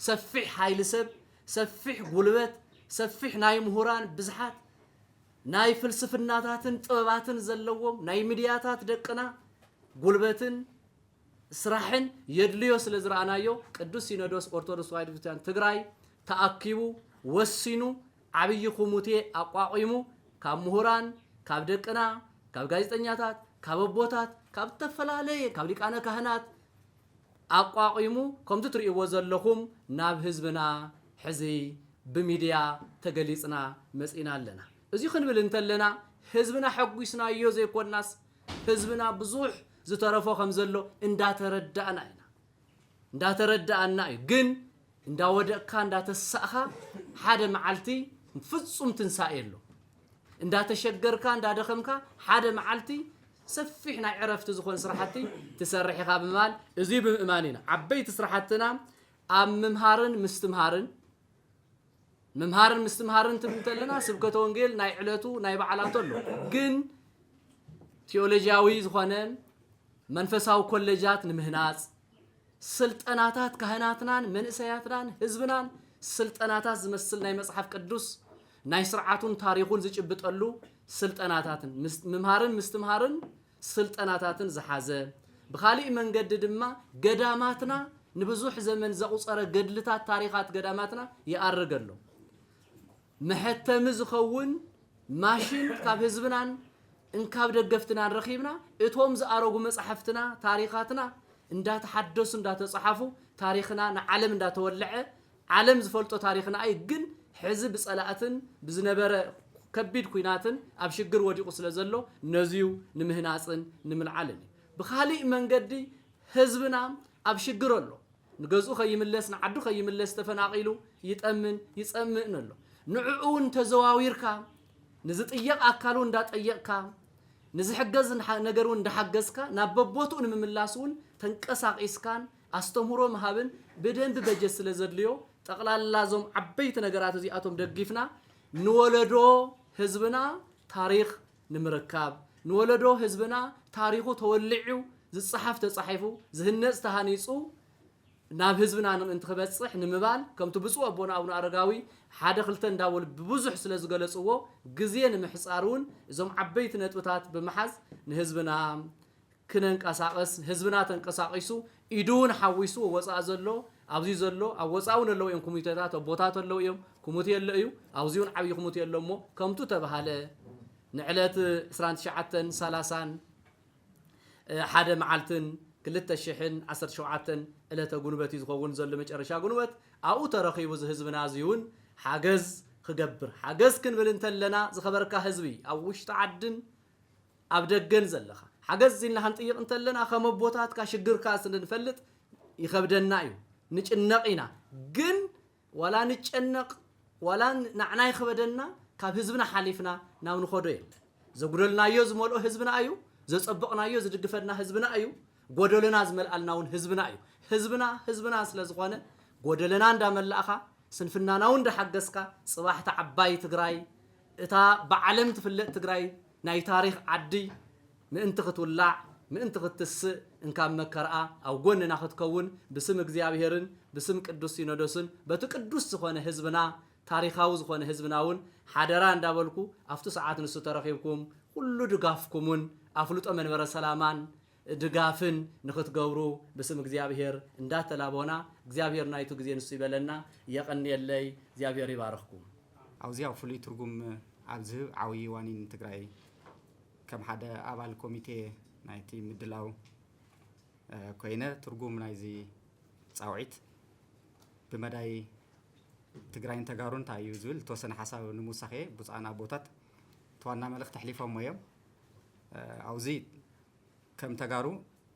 ሰፊሕ ሓይሊ ሰብ፣ ሰፊሕ ጉልበት፣ ሰፊሕ ናይ ምሁራን ብዝሓት፣ ናይ ፍልስፍናታትን ጥበባትን ዘለዎም ናይ ሚድያታት ደቅና ጉልበትን ስራሕን የድልዮ ስለ ዝረኣናዮ ቅዱስ ሲኖዶስ ኦርቶዶክስ ተዋሕዶ ቤተክርስትያን ትግራይ ተኣኪቡ ወሲኑ ዓብዪ ኮሚቴ ኣቋቒሙ ካብ ምሁራን፣ ካብ ደቅና፣ ካብ ጋዜጠኛታት፣ ካብ ኣቦታት፣ ካብ ዝተፈላለየ፣ ካብ ሊቃነ ካህናት ኣቋቒሙ ከምቲ ትርእይዎ ዘለኹም ናብ ህዝብና ሕዚ ብሚድያ ተገሊጽና መጺና ኣለና። እዚ ክንብል እንተለና ህዝብና ሐጒስናዮ ዘይኮናስ ህዝብና ብዙሕ ዝተረፎ ከም ዘሎ እንዳተረዳእና ኢና። እንዳተረዳእና እዩ። ግን እንዳወደቅካ እንዳተሳእኻ ሓደ መዓልቲ ፍጹም ትንሳኤ ኣሎ። እንዳተሸገርካ እንዳደኸምካ ሓደ መዓልቲ ሰፊሕ ናይ ዕረፍቲ ዝኾን ስራሕቲ ትሰርሕ ኢኻ ብምባል እዚ ብምእማን ኢና። ዓበይቲ ስራሕትና ኣብ ምምሃርን ምስትምሃርን፣ ምምሃርን ምስትምሃርን ትብል እንተለና ስብከተ ወንጌል ናይ ዕለቱ ናይ በዓላቱ ኣሎ። ግን ቴዎሎጂያዊ ዝኾነ መንፈሳዊ ኮሌጃት ንምህናጽ፣ ስልጠናታት ካህናትናን መንእሰያትናን ህዝብናን ስልጠናታት ዝመስል ናይ መጽሓፍ ቅዱስ ናይ ስርዓቱን ታሪኹን ዝጭብጠሉ ስልጠናታትን ምስ- ምምሃርን ምስትምሃርን ስልጠናታትን ዝሓዘ፣ ብኻሊእ መንገዲ ድማ ገዳማትና ንብዙሕ ዘመን ዘቑጸረ ገድልታት ታሪኻት ገዳማትና ይኣርግ ኣሎ። መሐተሚ ዝኸውን ማሽን ካብ ህዝብናን እንካብ ደገፍትናን ረኺብና እቶም ዝኣረጉ መጻሕፍትና ታሪኻትና እንዳተሓደሱ እንዳተጻሓፉ ታሪኽና ንዓለም እንዳተወለዐ ዓለም ዝፈልጦ ታሪኽና እዩ። ግን ሕዚ ብጸላእትን ብዝነበረ ከቢድ ኲናትን ኣብ ሽግር ወዲቑ ስለ ዘሎ ነዚዩ ንምህናጽን ንምልዓልን እዩ። ብኻሊእ መንገዲ ህዝብና ኣብ ሽግር ኣሎ። ንገዝኡ ከይምለስ ንዓዱ ከይምለስ ተፈናቒሉ ይጠምን ይጸምእን ኣሎ። ንዕኡ እውን ተዘዋዊርካ ንዝጥየቕ ኣካሉ እንዳጠየቕካ ንዝሕገዝ እንዳ- ነገር እውን እንዳሓገዝካ ናብ በቦትኡ ንምምላስ እውን ተንቀሳቒስካን ኣስተምህሮ ምሃብን ብደንቢ በጀት ስለ ዘድልዮ ጠቕላላ እዞም ዓበይቲ ነገራት እዚኣቶም ደጊፍና ንወለዶ ህዝብና ታሪኽ ንምርካብ ንወለዶ ህዝብና ታሪኹ ተወሊዑ ዝጸሓፍ ተጻሒፉ ዝህነጽ ተሃኒጹ ናብ ህዝብና ንምእንቲ ክበጽሕ ንምባል ከምቲ ብፁዕ ኣቦና ኣቡነ ኣረጋዊ ሓደ ክልተ እንዳበሉ ብብዙሕ ስለ ዝገለጽዎ ግዜ ንምሕጻር እውን እዞም ዓበይቲ ነጥብታት ብምሓዝ ንህዝብና ክነንቀሳቐስ ህዝብና ተንቀሳቒሱ ኢዱ እውን ሓዊሱ ወፃእ ዘሎ ኣብዚ ዘሎ ኣብ ወፃኢ እውን ኣለዉ እዮም። ኮሚቴታት ኣቦታት ኣለዉ እዮም። ኮሚቴ ኣሎ እዩ። ኣብዚ እውን ዓብዪ ኮሚቴ ኣሎ እሞ ከምቱ ተባሃለ ንዕለት ዕስራን ትሽዓተን ሰላሳን ሓደ መዓልትን ክልተ ሽሕን ዓሰርተ ሸውዓተን ዕለተ ጉንበት እዩ ዝኸውን ዘሎ መጨረሻ ጉንበት። ኣብኡ ተረኺቡ እዚ ህዝብና እዚ እውን ሓገዝ ክገብር፣ ሓገዝ ክንብል እንተለና ዝኸበርካ ህዝቢ ኣብ ውሽጢ ዓድን ኣብ ደገን ዘለኻ ሓገዝ ኢልና ክንጥይቕ እንተለና ከም ኣቦታትካ ሽግርካ ስለ ንፈልጥ ይኸብደና እዩ፣ ንጭነቕ ኢና። ግን ዋላ ንጨነቕ ዋላ ንዓና ይኽበደና ካብ ህዝብና ሓሊፍና ናብ ንኸዶ የለን። ዘጉደልናዮ ዝመልኦ ህዝብና እዩ፣ ዘጸበቕናዮ ዝድግፈና ህዝብና እዩ፣ ጎደሎና ዝመልኣልና እውን ህዝብና እዩ። ህዝብና ህዝብና ስለ ዝኾነ ጎደለና እንዳመላእኻ ስንፍናና እውን እንዳሓገዝካ ጽባሕቲ ዓባይ ትግራይ እታ ብዓለም ትፍለጥ ትግራይ ናይ ታሪኽ ዓዲ ምእንቲ ክትውላዕ ምእንቲ ክትትስእ እንካብ መከርኣ ኣብ ጎንና ክትከውን ብስም እግዚኣብሔርን ብስም ቅዱስ ሲኖዶስን በቲ ቅዱስ ዝኾነ ህዝብና ታሪኻዊ ዝኾነ ህዝብና እውን ሓደራ እንዳበልኩ ኣብቲ ሰዓት ንሱ ተረኺብኩም ኩሉ ድጋፍኩምን ኣፍልጦ መንበረ ሰላማን ድጋፍን ንኽትገብሩ ብስም እግዚኣብሔር እንዳተላቦና እግዚኣብሔር ናይቱ ግዜ ንሱ ይበለና። የቐንየለይ። እግዚኣብሔር ይባርኽኩም። ኣብዚ ኣብ ፍሉይ ትርጉም ኣብ ዝህብ ዓብዪ ዋኒን ትግራይ ከም ሓደ ኣባል ኮሚቴ ናይቲ ምድላው ኮይነ ትርጉም ናይዚ ፃውዒት ብመዳይ ትግራይን ተጋሩን እንታይ እዩ ዝብል ዝተወሰነ ሓሳብ ንምውሳኽ እየ። ብፁዓን ኣቦታት እቲ ዋና መልእኽቲ ኣሕሊፎሞ እዮም። ኣብዚ ከም ተጋሩ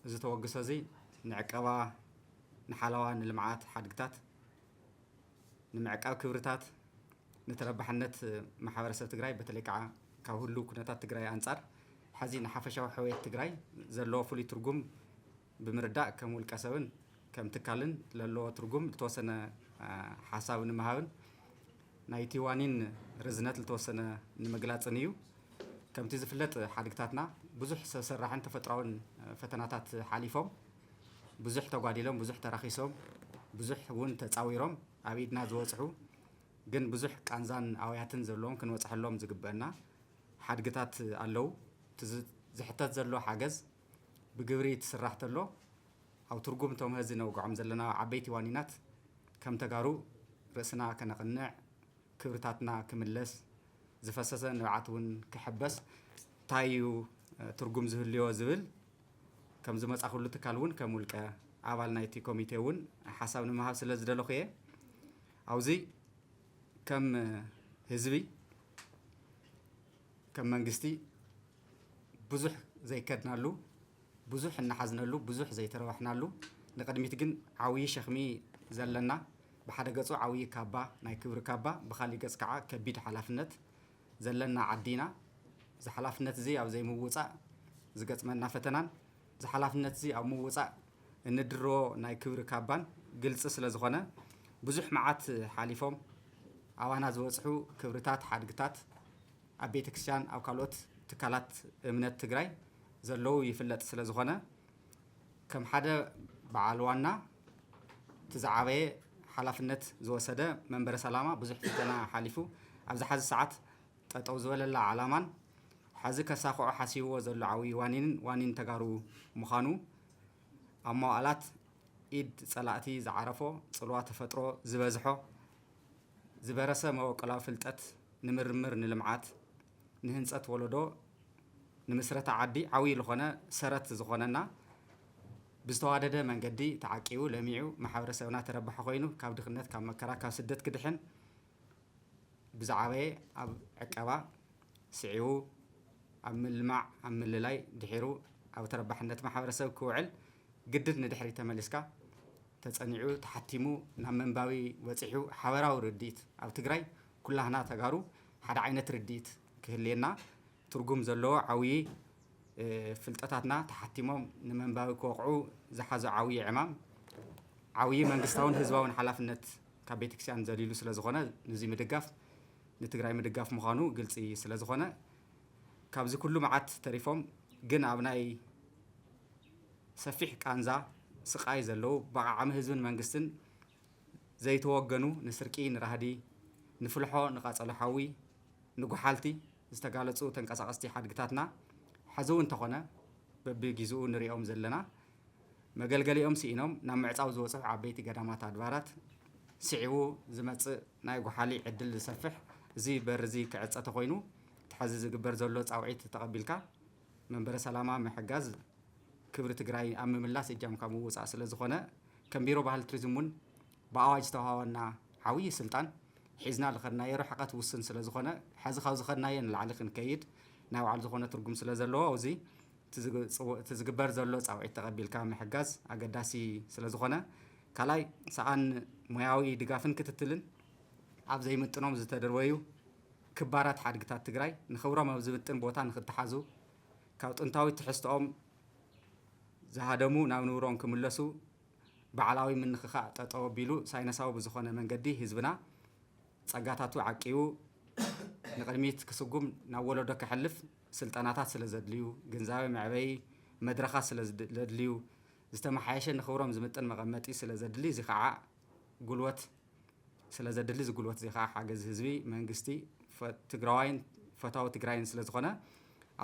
እዚ ተወግሶ እዚ ንዕቀባ፣ ንሓለዋ፣ ንልምዓት ሓድግታት፣ ንምዕቃብ ክብርታት፣ ንተረባሕነት ማሕበረሰብ ትግራይ በተለይ ከዓ ካብ ህሉው ኩነታት ትግራይ ኣንፃር ሕዚ ንሓፈሻዊ ሕውየት ትግራይ ዘለዎ ፍሉይ ትርጉም ብምርዳእ ከም ውልቀ ሰብን ከም ትካልን ለለዎ ትርጉም ዝተወሰነ ሓሳብ ንምሃብን ናይቲ ዋኒን ርዝነት ዝተወሰነ ንምግላፅን እዩ። ከምቲ ዝፍለጥ ሓድግታትና ብዙሕ ሰብ ሰራሕን ተፈጥራውን ፈተናታት ሓሊፎም ብዙሕ ተጓዲሎም፣ ብዙሕ ተራኺሶም፣ ብዙሕ እውን ተፃዊሮም ኣብ ኢድና ዝበፅሑ ግን ብዙሕ ቃንዛን ኣውያትን ዘለዎም ክንበፅሐሎም ዝግበአና ሓድግታት ኣለዉ። ዝሕተት ዘሎ ሓገዝ ብግብሪ ትስራሕ ተሎ ኣብ ትርጉም እቶም ሀዚ ነውግዖም ዘለና ዓበይቲ ዋኒናት ከም ተጋሩ ርእስና ከነቕንዕ ክብርታትና ክምለስ ዝፈሰሰ ንብዓት እውን ክሕበስ እንታይ እዩ ትርጉም ዝህልዮ ዝብል ከም ዝመፃ ኩሉ ትካል እውን ከም ውልቀ ኣባል ናይቲ ኮሚቴ እውን ሓሳብ ንምሃብ ስለ ዝደለኹ እየ። ኣብዚ ከም ህዝቢ ከም መንግስቲ ብዙሕ ዘይከድናሉ ብዙሕ እናሓዝነሉ ብዙሕ ዘይተረባሕናሉ ንቅድሚት ግን ዓብዪ ሸኽሚ ዘለና ብሓደ ገፁ ዓብዪ ካባ ናይ ክብሪ ካባ ብካሊእ ገፅ ከዓ ከቢድ ሓላፍነት ዘለና ዓዲ ኢና። እዚ ሓላፍነት እዚ ኣብ ዘይምውፃእ ዝገጥመና ፈተናን እዚ ሓላፍነት እዚ ኣብ ምውፃእ እንድሮ ናይ ክብሪ ካባን ግልፂ ስለ ዝኾነ ብዙሕ መዓት ሓሊፎም ኣባና ዝበፅሑ ክብርታት ሓድግታት ኣብ ቤተ ክርስቲያን ኣብ ካልኦት ትካላት እምነት ትግራይ ዘለዉ ይፍለጥ ስለ ዝኾነ ከም ሓደ በዓል ዋና እቲ ዝዓበየ ሓላፍነት ዝወሰደ መንበረ ሰላማ ብዙሕ ፈተና ሓሊፉ ኣብዚ ሓዚ ሰዓት ጠጠው ዝበለላ ዓላማን ሓዚ ከሳኽዖ ሓሲብዎ ዘሎ ዓብዪ ዋኒንን ዋኒን ተጋሩ ምዃኑ ኣብ መዋእላት ኢድ ፀላእቲ ዝዓረፎ ፅልዋ ተፈጥሮ ዝበዝሖ ዝበረሰ መበቆላዊ ፍልጠት ንምርምር ንልምዓት ንህንፀት ወለዶ ንምስረታ ዓዲ ዓብዪ ዝኾነ ሰረት ዝኾነና ብዝተዋደደ መንገዲ ተዓቂቡ ለሚዑ ማሕበረሰብና ተረባሒ ኮይኑ ካብ ድኽነት ካብ መከራ ካብ ስደት ክድሕን ብዝዓበየ ኣብ ዕቀባ ስዒቡ ኣብ ምልማዕ ኣብ ምልላይ ድሒሩ ኣብ ተረባሕነት ማሕበረሰብ ክውዕል ግድን ንድሕሪት ተመሊስካ ተፀኒዑ ተሓቲሙ ናብ መንባቢ በፂሑ ሓበራዊ ርድኢት ኣብ ትግራይ ኩላህና ተጋሩ ሓደ ዓይነት ርድኢት ክህልየና ትርጉም ዘለዎ ዓብዪ ፍልጠታትና ተሓቲሞም ንመንባቢ ክወቕዑ ዝሓዞ ዓብዪ ዕማም ዓብዪ መንግስታውን ህዝባውን ሓላፍነት ካብ ቤተክርስትያን ዘሊሉ ስለዝኾነ ንዚ ምድጋፍ ንትግራይ ምድጋፍ ምዃኑ ግልፂ ስለዝኾነ ካብዚ ኩሉ መዓት ተሪፎም ግን ኣብ ናይ ሰፊሕ ቃንዛ ስቃይ ዘለዉ ብዓዓሚ ህዝብን መንግስትን ዘይተወገኑ ንስርቂ ንራህዲ ንፍልሖ ንቃፀሎ ሓዊ ንጉሓልቲ ዝተጋለፁ ተንቀሳቐስቲ ሓድግታትና ሕዚ እውን እንተኾነ በብጊዝኡ ንሪኦም ዘለና መገልገሊኦም ስኢኖም ናብ ምዕጻው ዝበጽሑ ዓበይቲ ገዳማት ኣድባራት ስዒቡ ዝመጽእ ናይ ጓሓሊ ዕድል ዝሰፍሕ እዚ በር እዚ ክዕጸ ተኾይኑ፣ እቲ ሐዚ ዝግበር ዘሎ ጻውዒት ተቐቢልካ መንበረ ሰላማ ምሕጋዝ ክብሪ ትግራይ ኣብ ምምላስ እጃምካ ምውጻእ ስለ ዝኾነ፣ ከም ቢሮ ባህሊ ቱሪዝም እውን ብኣዋጅ ዝተዋሃበና ዓብዪ ስልጣን ሒዝና ዝኸድናዮ ርሕቐት ውሱን ስለ ዝኾነ፣ ሐዚ ካብ ዝኸድናዮ ንላዕሊ ክንከይድ ናይ ባዕሉ ዝኾነ ትርጉም ስለ ዘለዎ፣ ኣብዚ እቲ ዝግ-፣ ጽው-፣ እቲ ዝግበር ዘሎ ጻውዒት ተቐቢልካ ምሕጋዝ ኣገዳሲ ስለ ዝኾነ፣ ካልኣይ ሰኣን ሞያዊ ድጋፍን ክትትልን ኣብ ዘይምጥኖም ዝተደርበዩ ክባራት ሓድግታት ትግራይ ንኽብሮም ኣብ ዝምጥን ቦታ ንክተሓዙ፣ ካብ ጥንታዊ ትሕዝቶኦም ዝሃደሙ ናብ ንብሮም ክምለሱ፣ ባዕላዊ ምንኽኻእ ጠጠው ኣቢሉ ሳይነሳዊ ብዝኾነ መንገዲ ህዝብና ጸጋታቱ ዓቂቡ ንቕድሚት ክስጉም ናብ ወለዶ ከሕልፍ ስልጠናታት ስለ ዘድልዩ፣ ግንዛበ መዕበዪ መድረኻት ስለ ዝድ-፣ ዘድልዩ፣ ዝተመሓየሸ ንኽብሮም ዝምጥን መቐመጢ ስለ ዘድሊ፣ እዚ ከዓ ጉልበት ስለ ዘድሊ፣ እዚ ጉልበት እዚ ከዓ ሓገዝ ህዝቢ፣ መንግስቲ፣ ፈ-፣ ትግራዋይን ፈታዊ ትግራይን ስለ ዝኾነ፣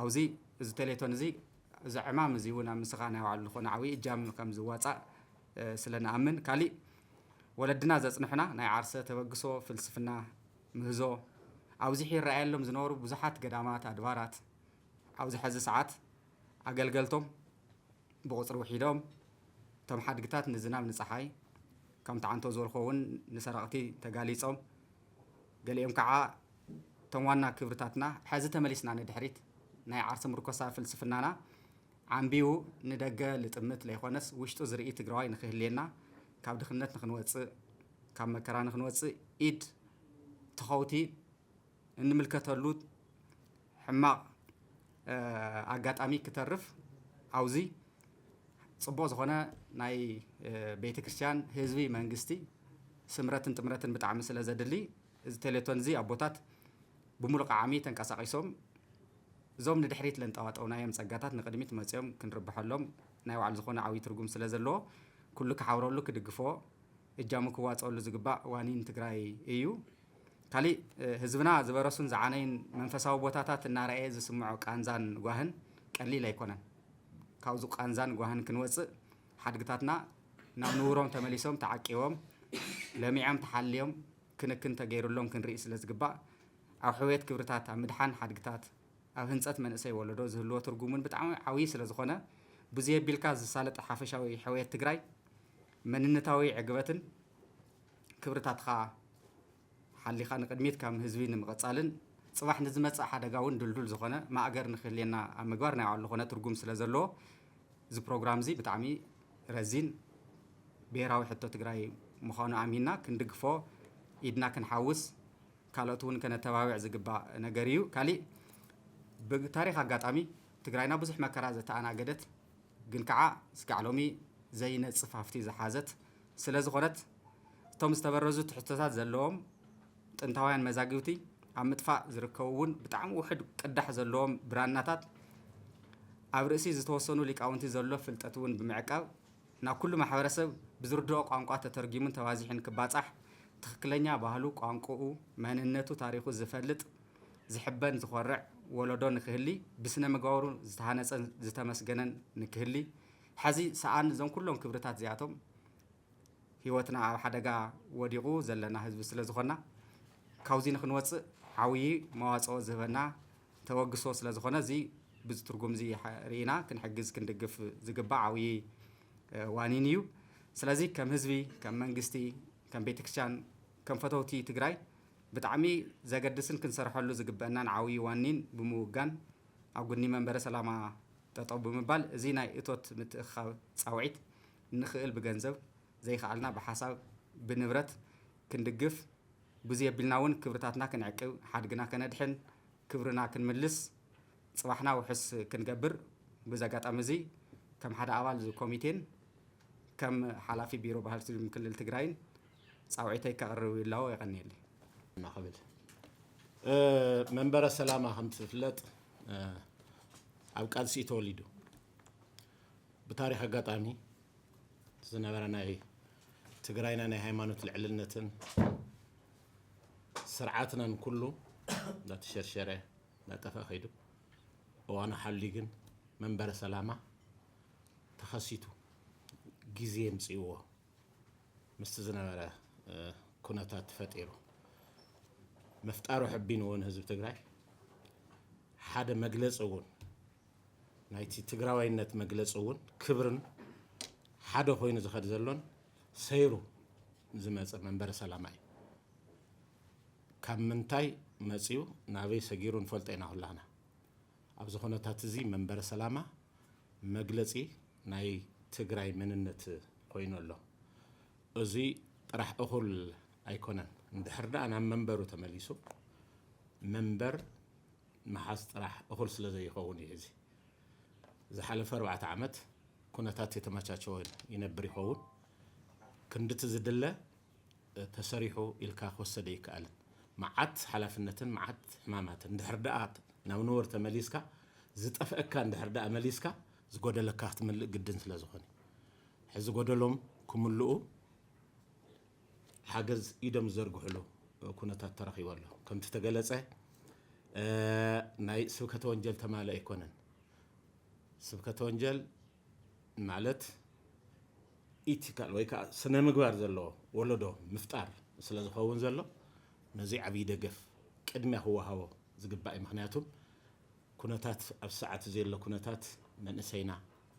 ኣብዚ እዚ ቴሌቶን እዚ፣ እዚ ዕማም እዚ እውን ኣብ ምስኻ ናይ ባዕሉ ዝኾነ ዓብዪ እጃም ከም ዝዋፃእ፣ እ፣ ስለ ንኣምን፣ ካሊእ ወለድና ዘጽንሑና ናይ ዓርሰ ተበግሶ፣ ፍልስፍና፣ ምህዞ ኣብዚሑ ይረኣየሎም ዝነበሩ ብዙሓት ገዳማት፣ ኣድባራት ኣብዚ ሐዚ ሰዓት ኣገልገልቶም ብቑጽሪ ውሒዶም፣ እቶም ሓድግታት ንዝናብ ንጸሓይ፣ ከም ተዓንቶ ዝበልኮ እውን ንሰረቕቲ ተጋሊጾም፣ ገሊኦም ከዓ እቶም ዋና ክብርታትና ሐዚ ተመሊስና ንድሕሪት ናይ ዓርሰ ምርኮሳ ፍልስፍናና ዓንቢቡ ንደገ ልጥምት ለይኮነስ ውሽጡ ዝርኢ ትግራዋይ ንክህልየና፣ ካብ ድኽነት ንክንወፅእ፣ ካብ መከራ ንክንወፅእ ኢድ ተኸውቲ እንምልከተሉ ሕማቕ፣ እ፣ ኣጋጣሚ ክተርፍ፣ ኣብዚ ጽቡቕ ዝኾነ ናይ፣ እ፣ ቤተ ክርስቲያን፣ ህዝቢ፣ መንግስቲ ስምረትን ጥምረትን ብጣዕሚ ስለ ዘድሊ፣ እዚ ቴሌቶን እዚ ኣቦታት ብምሉእ ዓቕሚ ተንቀሳቒሶም፣ እዞም ንድሕሪት ለንጠዋጠውናዮም ጸጋታት ንቕድሚት መጺኦም ክንርብሐሎም ናይ ባዕሉ ዝኾነ ዓብዪ ትርጉም ስለ ዘለዎ፣ ኩሉ ክሓብረሉ፣ ክድግፎ፣ እጃሙ ክዋጽኦሉ ዝግባእ ዋኒን ትግራይ እዩ። ካሊእ፣ እ፣ ህዝብና ዝበረሱን ዝዓነዩን መንፈሳዊ ቦታታት እናረኣየ ዝስምዖ ቃንዛን ጓህን ቀሊል ኣይኮነን። ካብዚ ቃንዛን ጓህን ክንወጽእ፣ ሓድግታትና ናብ ንቡሮም ተመሊሶም ተዓቂቦም፣ ለሚዖም ተሓልዮም፣ ክንክን ተገይሩሎም ክንርኢ ስለ ዝግባእ፣ ኣብ ሕውየት ክብርታት፣ ኣብ ምድሓን ሓድግታት፣ ኣብ ህንጸት መንእሰይ ወለዶ ዝህልዎ ትርጉም እውን ብጣዕሚ ዓብዪ ስለ ዝኾነ፣ ብዘየቢልካ ዝሳለጥ ሓፈሻዊ ሕውየት ትግራይ፣ መንነታዊ ዕግበትን ክብርታትኻ ሓሊኻ ንቕድሚት ከም ህዝቢ ንምቕጻልን፣ ጽባሕ ንዝመጽእ ሓደጋ እውን ድልዱል ዝኾነ ማእገር ንክህልየና ኣብ ምግባር ናይ ባዕሉ ዝኾነ ትርጉም ስለ ዘለዎ፣ እዚ ፕሮግራም እዚ ብጣዕሚ ረዚን ብሄራዊ ሕቶ ትግራይ ምዃኑ ኣሚንና ክንድግፎ፣ ኢድና ክንሓውስ፣ ካልኦት እውን ከነተባብዕ ዝግባእ ነገር እዩ። ካሊእ፣ ብታሪኽ ኣጋጣሚ ትግራይና ብዙሕ መከራ ዘተኣናገደት፣ ግን ከዓ እስካዕ ሎሚ ዘይነጽፍ ሃፍቲ ዝሓዘት ስለ ዝኾነት፣ እቶም ዝተበረዙ ትሕዝቶታት ዘለዎም ጥንታውያን መዛግብቲ ኣብ ምጥፋእ ዝርከቡ እውን ብጣዕሚ ውሑድ ቅዳሕ ዘለዎም ብራናታት፣ ኣብ ርእሲ ዝተወሰኑ ሊቃውንቲ ዘሎ ፍልጠት እውን ብምዕቃብ፣ ናብ ኩሉ ማሕበረሰብ ብዝርድኦ ቋንቋ ተተርጊሙን ተባዚሑን ክባጻሕ፣ ትኽክለኛ ባህሉ፣ ቋንቋኡ፣ መንነቱ፣ ታሪኹ ዝፈልጥ፣ ዝሕበን፣ ዝኾርዕ ወለዶ ንክህሊ፣ ብስነ ምግባሩ ዝተሃነጸን ዝተመስገነን ንክህሊ፣ ሐዚ ሰኣን እዞም ኩሎም ክብርታት እዚኣቶም ህይወትና ኣብ ሓደጋ ወዲቑ ዘለና ህዝቢ ስለ ዝኾንና፣ ካብዚ ንክንወፅእ ዓብዪ መዋፅኦ ዝህበና ተበግሶ ስለ ዝኾነ፣ እዚ ብዚ ትርጉም እዚ ሓ-፣ ርኢና ክንሕግዝ ክንድግፍ ዝግባእ ዓብዪ፣ እ፣ ዋኒን እዩ። ስለዚ ከም ህዝቢ፣ ከም መንግስቲ፣ ከም ቤተክርስትያን፣ ከም ፈተውቲ ትግራይ ብጣዕሚ ዘገድስን ክንሰርሐሉ ዝግበአናን ዓብዪ ዋኒን ብምውጋን፣ ኣብ ጎኒ መንበረ ሰላማ ጠጠው ብምባል፣ እዚ ናይ እቶት ምትእኽኻብ ጻውዒት ንኽእል ብገንዘብ፣ ዘይኸኣልና ብሓሳብ፣ ብንብረት ክንድግፍ፣ ብዚ ኣቢልና እውን ክብርታትና ክንዕቅብ፣ ሓድግና ከነድሕን፣ ክብርና ክንምልስ፣ ጽባሕና ውሑስ ክንገብር፣ በዚ ኣጋጣሚ እዚ ከም ሓደ ኣባል እዚ ኮሚቴን ከም ሓላፊ ቢሮ ባህሊ ቱሪዝም ክልል ትግራይን ጻውዒተይ ከቕርብ ይላዎ። የቐንየለይ። እና ክብል፣ እ፣ መንበረ ሰላማ ከም ትፍለጥ፣ እ፣ ኣብ ቃልሲ እዩ ተወሊዱ። ብታሪኽ ኣጋጣሚ ዝነበረ ናይ ትግራይና ናይ ሃይማኖት ልዕልነትን ስርዓትናን ኩሉ እንዳተሸርሸረ እንዳጠፍአ ከይዱ፣ እዋኑ ሓልዩ ግን መንበረ ሰላማ ተኸሲቱ። ግዜ የምፅእዎ ምስቲ ዝነበረ ኩነታት ተፈጢሩ ምፍጣሩ ሕቢንዎ ንህዝቢ ትግራይ ሓደ መግለፂ እውን ናይቲ ትግራዋይነት መግለፂ እውን ክብርን ሓደ ኮይኑ ዝኸድ ዘሎን ሰይሩ ዝመፀ መንበረ ሰላማ እዩ። ካብ ምንታይ መፂኡ ናበይ ሰጊሩ ንፈልጦ ኢና ኩላህና። ኣብዚ ኩነታት እዚ መንበረ ሰላማ መግለፂ ናይ ትግራይ መንነት ኮይኑ ኣሎ። እዚ ጥራሕ እኹል ኣይኮነን። እንድሕር ደኣ ናብ መንበሩ ተመሊሱ መንበር ምሓዝ ጥራሕ እኹል ስለ ዘይኸውን እዩ። እዚ ዝሓለፈ ኣርባዕተ ዓመት ኩነታት የተመቻቸወ ይነብር ይኸውን። ክንድቲ ዝድለ ተሰሪሑ ኢልካ ክወሰደ ይከኣልን። መዓት ሓላፍነትን መዓት ሕማማትን እንድሕር ደኣ ናብ ንወር ተመሊስካ ዝጠፍአካ እንድሕር ደኣ መሊስካ ዝጎደለካ ክትምልእ ግድን ስለ ዝኾነ ሕዚ ጎደሎም ክምልኡ ሓገዝ ኢዶም ዝዘርግሕሉ ኩነታት ተረኺቡ ኣሎ። ከምቲ ተገለጸ ናይ ስብከተ ወንጀል ተማልእ ኣይኮነን። ስብከተ ወንጀል ማለት ኢቲካል ወይ ከዓ ስነ ምግባር ዘለዎ ወለዶ ምፍጣር ስለ ዝኸውን ዘሎ ነዚ ዓብዪ ደገፍ ቅድሚያ ክወሃቦ ዝግባእ እዩ። ምክንያቱም ኩነታት ኣብ ሰዓት ዘሎ ኩነታት መንእሰይና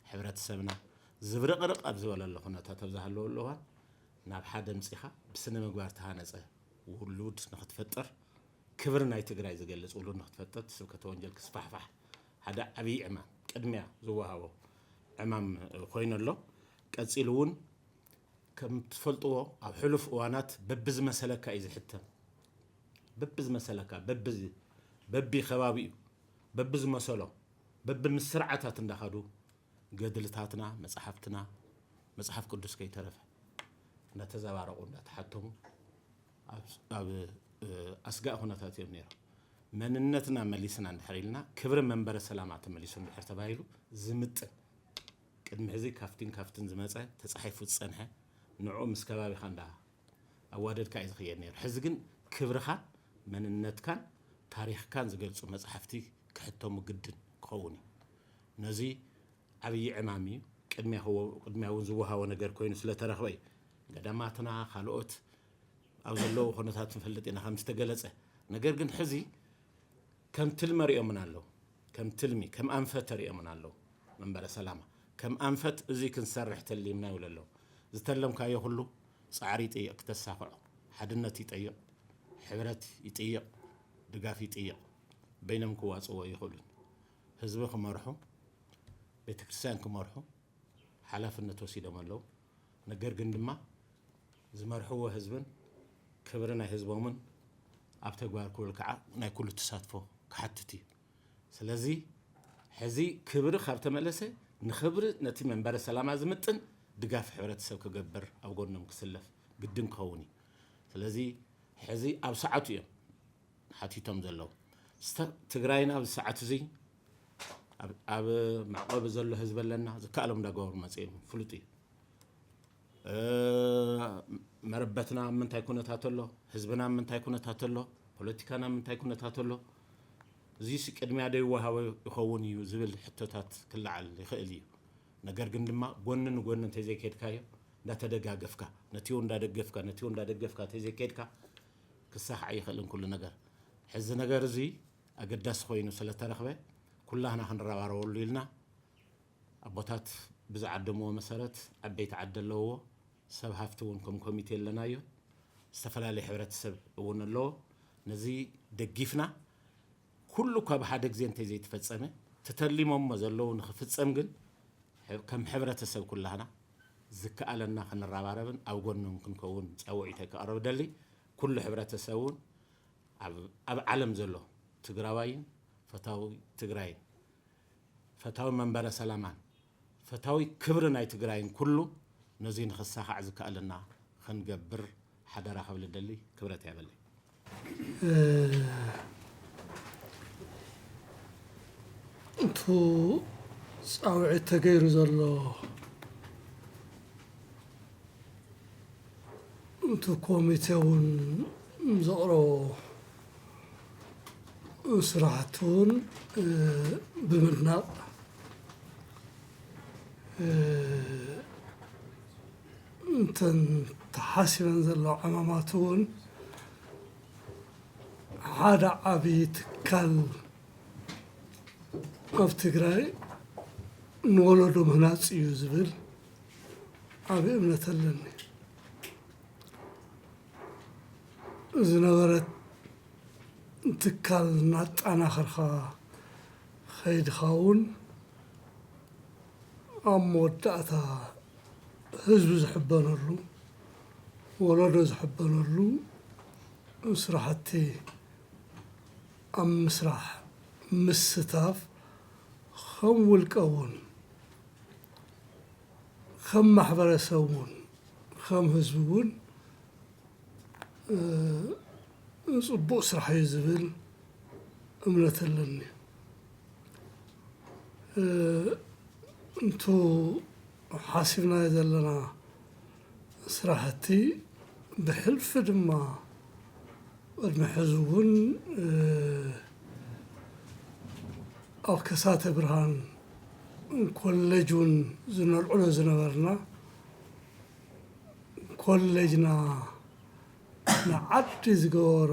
ሕብረተሰብና ዝብርቕርቕ ኣብ ዝበለሉ ኩነታት ኣብ ዝሃለወሉ እዋን ናብ ሓደ ምፂኻ ብስነ ምግባር ተሃነፀ ውሉድ ንክትፈጥር ክብሪ ናይ ትግራይ ዝገልፅ ውሉድ ንክትፈጥር ስብከተ ወንጀል ክስፋሕፋሕ ሓደ ዓብዪ ዕማም ቅድሚያ ዝወሃቦ ዕማም ኮይኑ ኣሎ። ቀፂሉ እውን ከም ትፈልጥዎ ኣብ ሕሉፍ እዋናት በብዝመሰለካ እዩ ዝሕተም። በብዝመሰለካ በቢ በቢ ከባቢኡ በብዝመሰሎ በብምስርዓታት እንዳኸዱ ገድልታትና መፅሓፍትና መፅሓፍ ቅዱስ ከይተረፈ እንዳተዘባረቑ እንዳተሓተሙ ኣብ ኣብ ኣስጋእ ኩነታት እዮም ነይሮም። መንነትና መሊስና እንድሕር ኢልና ክብሪ መንበረ ሰላማ ተመሊሱ እንድሕር ተባሂሉ ዝምጥን ቅድሚ ሕዚ ካፍቲን ካፍትን ዝመፀ ተፃሒፉ ዝፀንሐ ንዑ ምስ ከባቢኻ እንዳ ኣዋደድካ እዩ ዝኽየድ ነይሩ። ሕዚ ግን ክብርኻን መንነትካን ታሪኽካን ዝገልፁ መፅሓፍቲ ክሕተሙ ግድን ክኸውን እዩ። ነዚ ዓብዪ ዕማም እዩ። ቅድሚያ ክወ- ቅድሚያ እውን ዝወሃቦ ነገር ኮይኑ ስለተረኽበ እዩ። ገዳማትና ካልኦት ኣብ ዘለዉ ኩነታት ንፈልጥ ኢና ከም ዝተገለፀ። ነገር ግን ሕዚ ከም ትልሚ ሪኦምን ኣለዉ። ከም ትልሚ ከም ኣንፈት ሪኦምን ኣለዉ። መንበረ ሰላማ ከም ኣንፈት እዚ ክንሰርሕ ተሊምና ይብሉ ኣለዉ። ዝተለምካዮ ኩሉ ፃዕሪ ይጥይቕ ክተሳኽዖ። ሓድነት ይጠይቕ፣ ሕብረት ይጥይቕ፣ ድጋፍ ይጥይቕ። በይኖም ክዋፅዎ ይኽእሉን። ህዝቢ ክመርሑ፣ ቤተክርስትያን ክመርሑ ሓላፍነት ወሲዶም ኣለዉ። ነገር ግን ድማ ዝመርሕዎ ህዝብን ክብሪ ናይ ህዝቦምን ኣብ ተግባር ክውል ከዓ ናይ ኩሉ ተሳትፎ ክሓትት እዩ። ስለዚ ሕዚ ክብሪ ካብ ተመለሰ ንክብሪ ነቲ መንበረ ሰላማ ዝምጥን ድጋፍ ሕብረተሰብ ክገብር ኣብ ጎኖም ክስለፍ ግድን ክኸውን እዩ። ስለዚ ሕዚ ኣብ ሰዓቱ እዮም ሓቲቶም ዘለዉ። ስተ- ትግራይና ኣብዚ ሰዓት እዚ ኣብ- ኣብ መዕቆቢ ዘሎ ህዝቢ ኣለና። ዝከኣሎም እንዳገበሩ መፅኦም ፍሉጥ እዩ። እ፣ መረበትና ኣብ ምንታይ ኩነታት ኣሎ፣ ህዝብና ኣብ ምንታይ ኩነታት ኣሎ፣ ፖለቲካና ኣብ ምንታይ ኩነታት ኣሎ፣ እዚስ ቅድሚያ ዶ ይወሃቦ ይኸውን እዩ ዝብል ሕቶታት ክለዓል ይኽእል እዩ። ነገር ግን ድማ ጎኒ ንጎኒ እንተዘይከድካዮ እንዳተደጋገፍካ ነቲኡ እንዳደገፍካ ነቲኡ እንዳደገፍካ እንተዘይከድካ ክሳኽ ኣይኽእልን ኩሉ ነገር። ሕዚ ነገር እዚ ኣገዳሲ ኮይኑ ስለተረኽበ ኩላህና ክንረባረበሉ ኢልና ኣቦታት ብዝዓደምዎ መሰረት ዓበይቲ ዓዲ ኣለውዎ፣ ሰብ ሃፍቲ እውን ከም ኮሚቴ ኣለናዮ፣ ዝተፈላለየ ሕብረተሰብ እውን ኣለዎ። ነዚ ደጊፍና ኩሉ ካብ ሓደ ግዜ እንተዘይተፈጸመ ተተሊሞሞ ዘለዉ ንኽፍጸም ግን ከም ሕብረተሰብ ኩላህና ዝከኣለና ክንረባረብን ኣብ ጎኖም ክንከውን ፃውዒተይ ከቕርብ ደሊ። ኩሉ ሕብረተሰብ እውን ኣብ ዓለም ዘሎ ትግራዋይን ፈታዊ ትግራይን ፈታዊ መንበረ ሰላማን ፈታዊ ክብሪ ናይ ትግራይን ኩሉ ነዚ ንኽሳኻዕ ዝከኣለና ክንገብር ሓደራ ክብል ደሊ። ክብረት ያበለይ። እቱ ፃውዒት ተገይሩ ዘሎ እቲ ኮሚቴ እውን ዘቕረቦ ስራሕቲ እውን ብምድናቕ እንተን ተሓሲበን ዘለዋ ዕማማት እውን ሓደ ዓብዪ ትካል ኣብ ትግራይ ንወለዶ ምህናፅ እዩ ዝብል ዓብዪ እምነት ኣለኒ። ዝነበረት ትካል እናጠናኸርካ ከይድካ እውን ኣብ መወዳእታ ህዝቢ ዝሕበነሉ፣ ወለዶ ዝሕበነሉ ስራሕቲ ኣብ ምስራሕ ምስታፍ፣ ከም ውልቀ እውን፣ ከም ማሕበረሰብ እውን፣ ከም ህዝቢ እውን፣ እ፣ ጽቡቕ ስራሕ እዩ ዝብል እምነት ኣለኒ። እ፣ እንቱ ሓሲብናዮ ዘለና ስራሕቲ ብሕልፊ ድማ ቅድሚ ሕዚ እውን፣ እ፣ ኣብ ከሳተ ብርሃን ኮሌጅ እውን ዝነልዕሎ ዝነበርና፣ ኮሌጅና ንዓዲ ዝገበሮ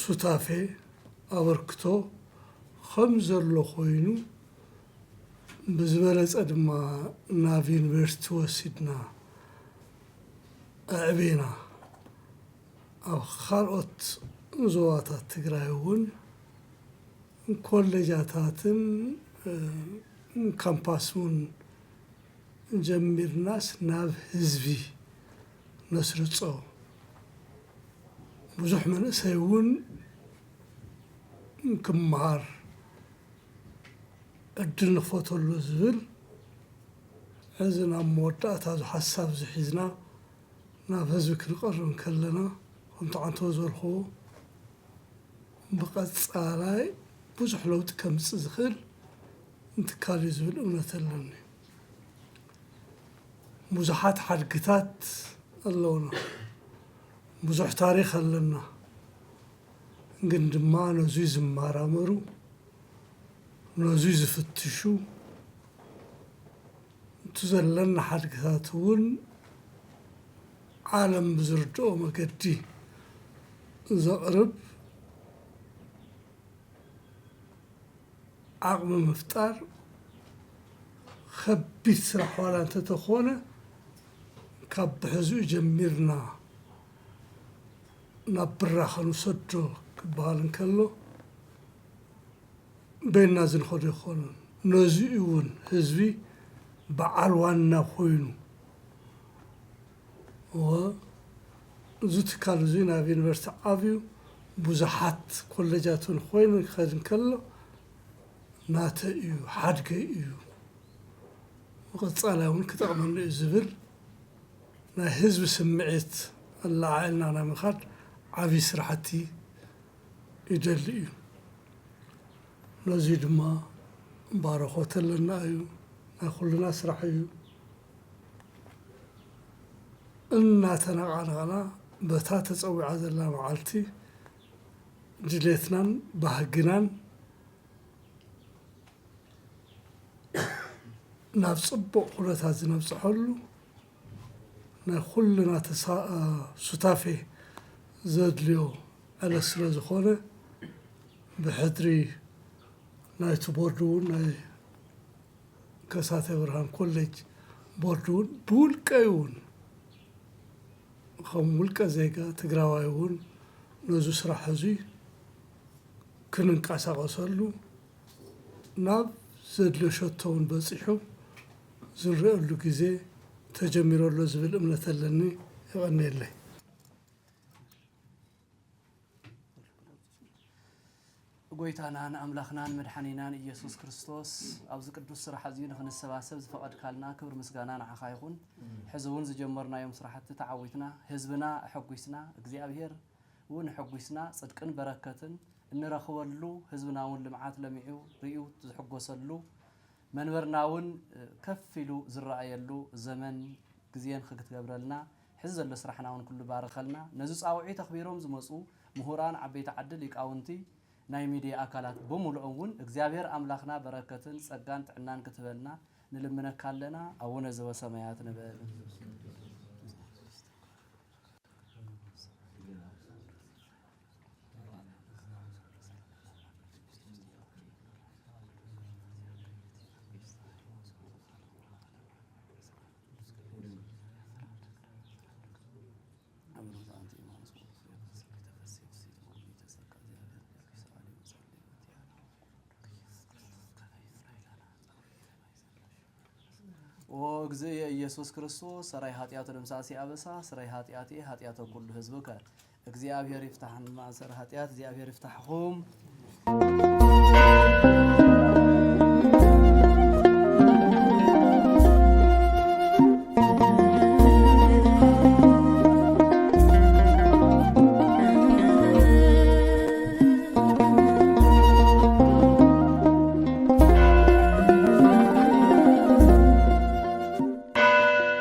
ሱታፌ ኣበርክቶ ከም ዘሎ ኮይኑ፣ ብዝበለጸ ድማ ናብ ዩኒቨርሲቲ ወሲድና ኣዕቤና። ኣብ ካልኦት ዞባታት ትግራይ እውን ኮሌጃታትን፣ እ፣ ካምፓስ እውን ጀሚርናስ ናብ ህዝቢ ነስርጾ። ብዙሕ መንእሰይ እውን ክመሃር ዕድል ንኽፈተሉ ዝብል፣ እዚ ናብ መወዳእታ እዚ ሓሳብ እዚ ሒዝና ናብ ህዝቢ ክንቐርብ እንከለና፣ ከምቲ ዓንተቦ ዝበልክዎ፣ ብቐጻላይ ብዙሕ ለውጢ ከምጽእ ዝኽእል እንትካል እዩ ዝብል እምነት ኣለኒ። ብዙሓት ሓድግታት ኣለውና፣ ብዙሕ ታሪኽ ኣለና። ግን ድማ ነዙይ ዝመራመሩ፣ ነዙይ ዝፍትሹ፣ እቲ ዘለና ሓድግታት እውን ዓለም ብዝርድኦ መገዲ ዘቕርብ ዓቕሚ ምፍጣር ከቢድ ስራሕ ዋላ እንተተኾነ፣ ካብ ብሕዚኡ ጀሚርና ናብ ብራኸ ንውሰዶ ክበሃል እንከሎ፣ በይንና ዝንኸዶ ኣይኮነን። ነዚኡ እውን ህዝቢ በዓል ዋና ኮይኑ፣ እወ፣ እዚ ትካል እዚ ናብ ዩኒቨርሲቲ ዓብዩ፣ ብዙሓት ኮሌጃት እውን ኮይኑ ክኸድ እንከሎ፣ ናተይ እዩ፣ ሓድገይ እዩ፣ ብቐጻላይ እውን ክጠቕመኒ እዩ ዝብል ናይ ህዝቢ ስምዒት ኣለዓዒልና ናይ ምኻድ ዓብዪ ስራሕቲ ይደሊ እዩ። ነዚ ድማ ባረኾት ኣለና እዩ፣ ናይ ኩልና ስራሕ እዩ። እናተነቓነቕና በታ ተጸዊዓ ዘላ መዓልቲ ድሌትናን ባህግናን ናብ ጽቡቕ ኩነታት ዝነብጽሐሉ ናይ ኩልና ተሳ-፣ ሱታፌ ዘድልዮ ዕለት ስለ ዝኾነ፣ ብሕድሪ ናይቲ ቦርድ እውን፣ ናይ ከሳተ ብርሃን ኮሌጅ ቦርድ እውን ብውልቀይ እውን ከም ውልቀ ዜጋ ትግራዋይ እውን ነዚ ስራሕ እዚ ክንንቀሳቐሰሉ፣ ናብ ዘድልዮ ሸቶ እውን በፂሑ ዝንሪአሉ ግዜ ተጀሚሩ ኣሎ ዝብል እምነት ኣለኒ። የቐንየለይ። ጎይታናን ኣምላኽናን መድሓኒናን ኢየሱስ ክርስቶስ፣ ኣብዚ ቅዱስ ስራሕ እዚ ንኽንሰባሰብ ዝፈቐድካልና ክብሪ ምስጋና ንዓኻ ይኹን። ሕዚ እውን ዝጀመርናዮም ስራሕቲ ተዓዊትና፣ ህዝብና ኣሐጒስና፣ እግዚኣብሔር እውን ኣሐጒስና፣ ጽድቅን በረከትን እንረኽበሉ፣ ህዝብና እውን ልምዓት ለሚዑ ርእዩ ዝሕጎሰሉ፣ መንበርና እውን ከፍ ኢሉ ዝረኣየሉ ዘመን ግዜን ክትገብረልና፣ ሕዚ ዘሎ ስራሕና እውን ኩሉ ባርኸልና። ነዚ ጻውዒት ኣኽቢሮም ዝመጹ ምሁራን፣ ዓበይቲ ዓዲ፣ ሊቃውንቲ፣ ናይ ሚድያ ኣካላት ብምሉኦም እውን እግዚኣብሔር ኣምላኽና በረከትን ጸጋን ጥዕናን ክትህበልና ንልምነካ ኣለና። ኣቡነ ዘበሰማያት ንበል። ኦ እግዝእየ ኢየሱስ ክርስቶስ ሰራይ ኃጢአት ደምሳሲ አበሳ ስራይ ኃጢአቴ ኃጢአተ ኩሉ ህዝብከ። እግዚኣብሔር ይፍታሕን ማእሰር ኃጢአት እግዚኣብሔር ይፍታሕኹም።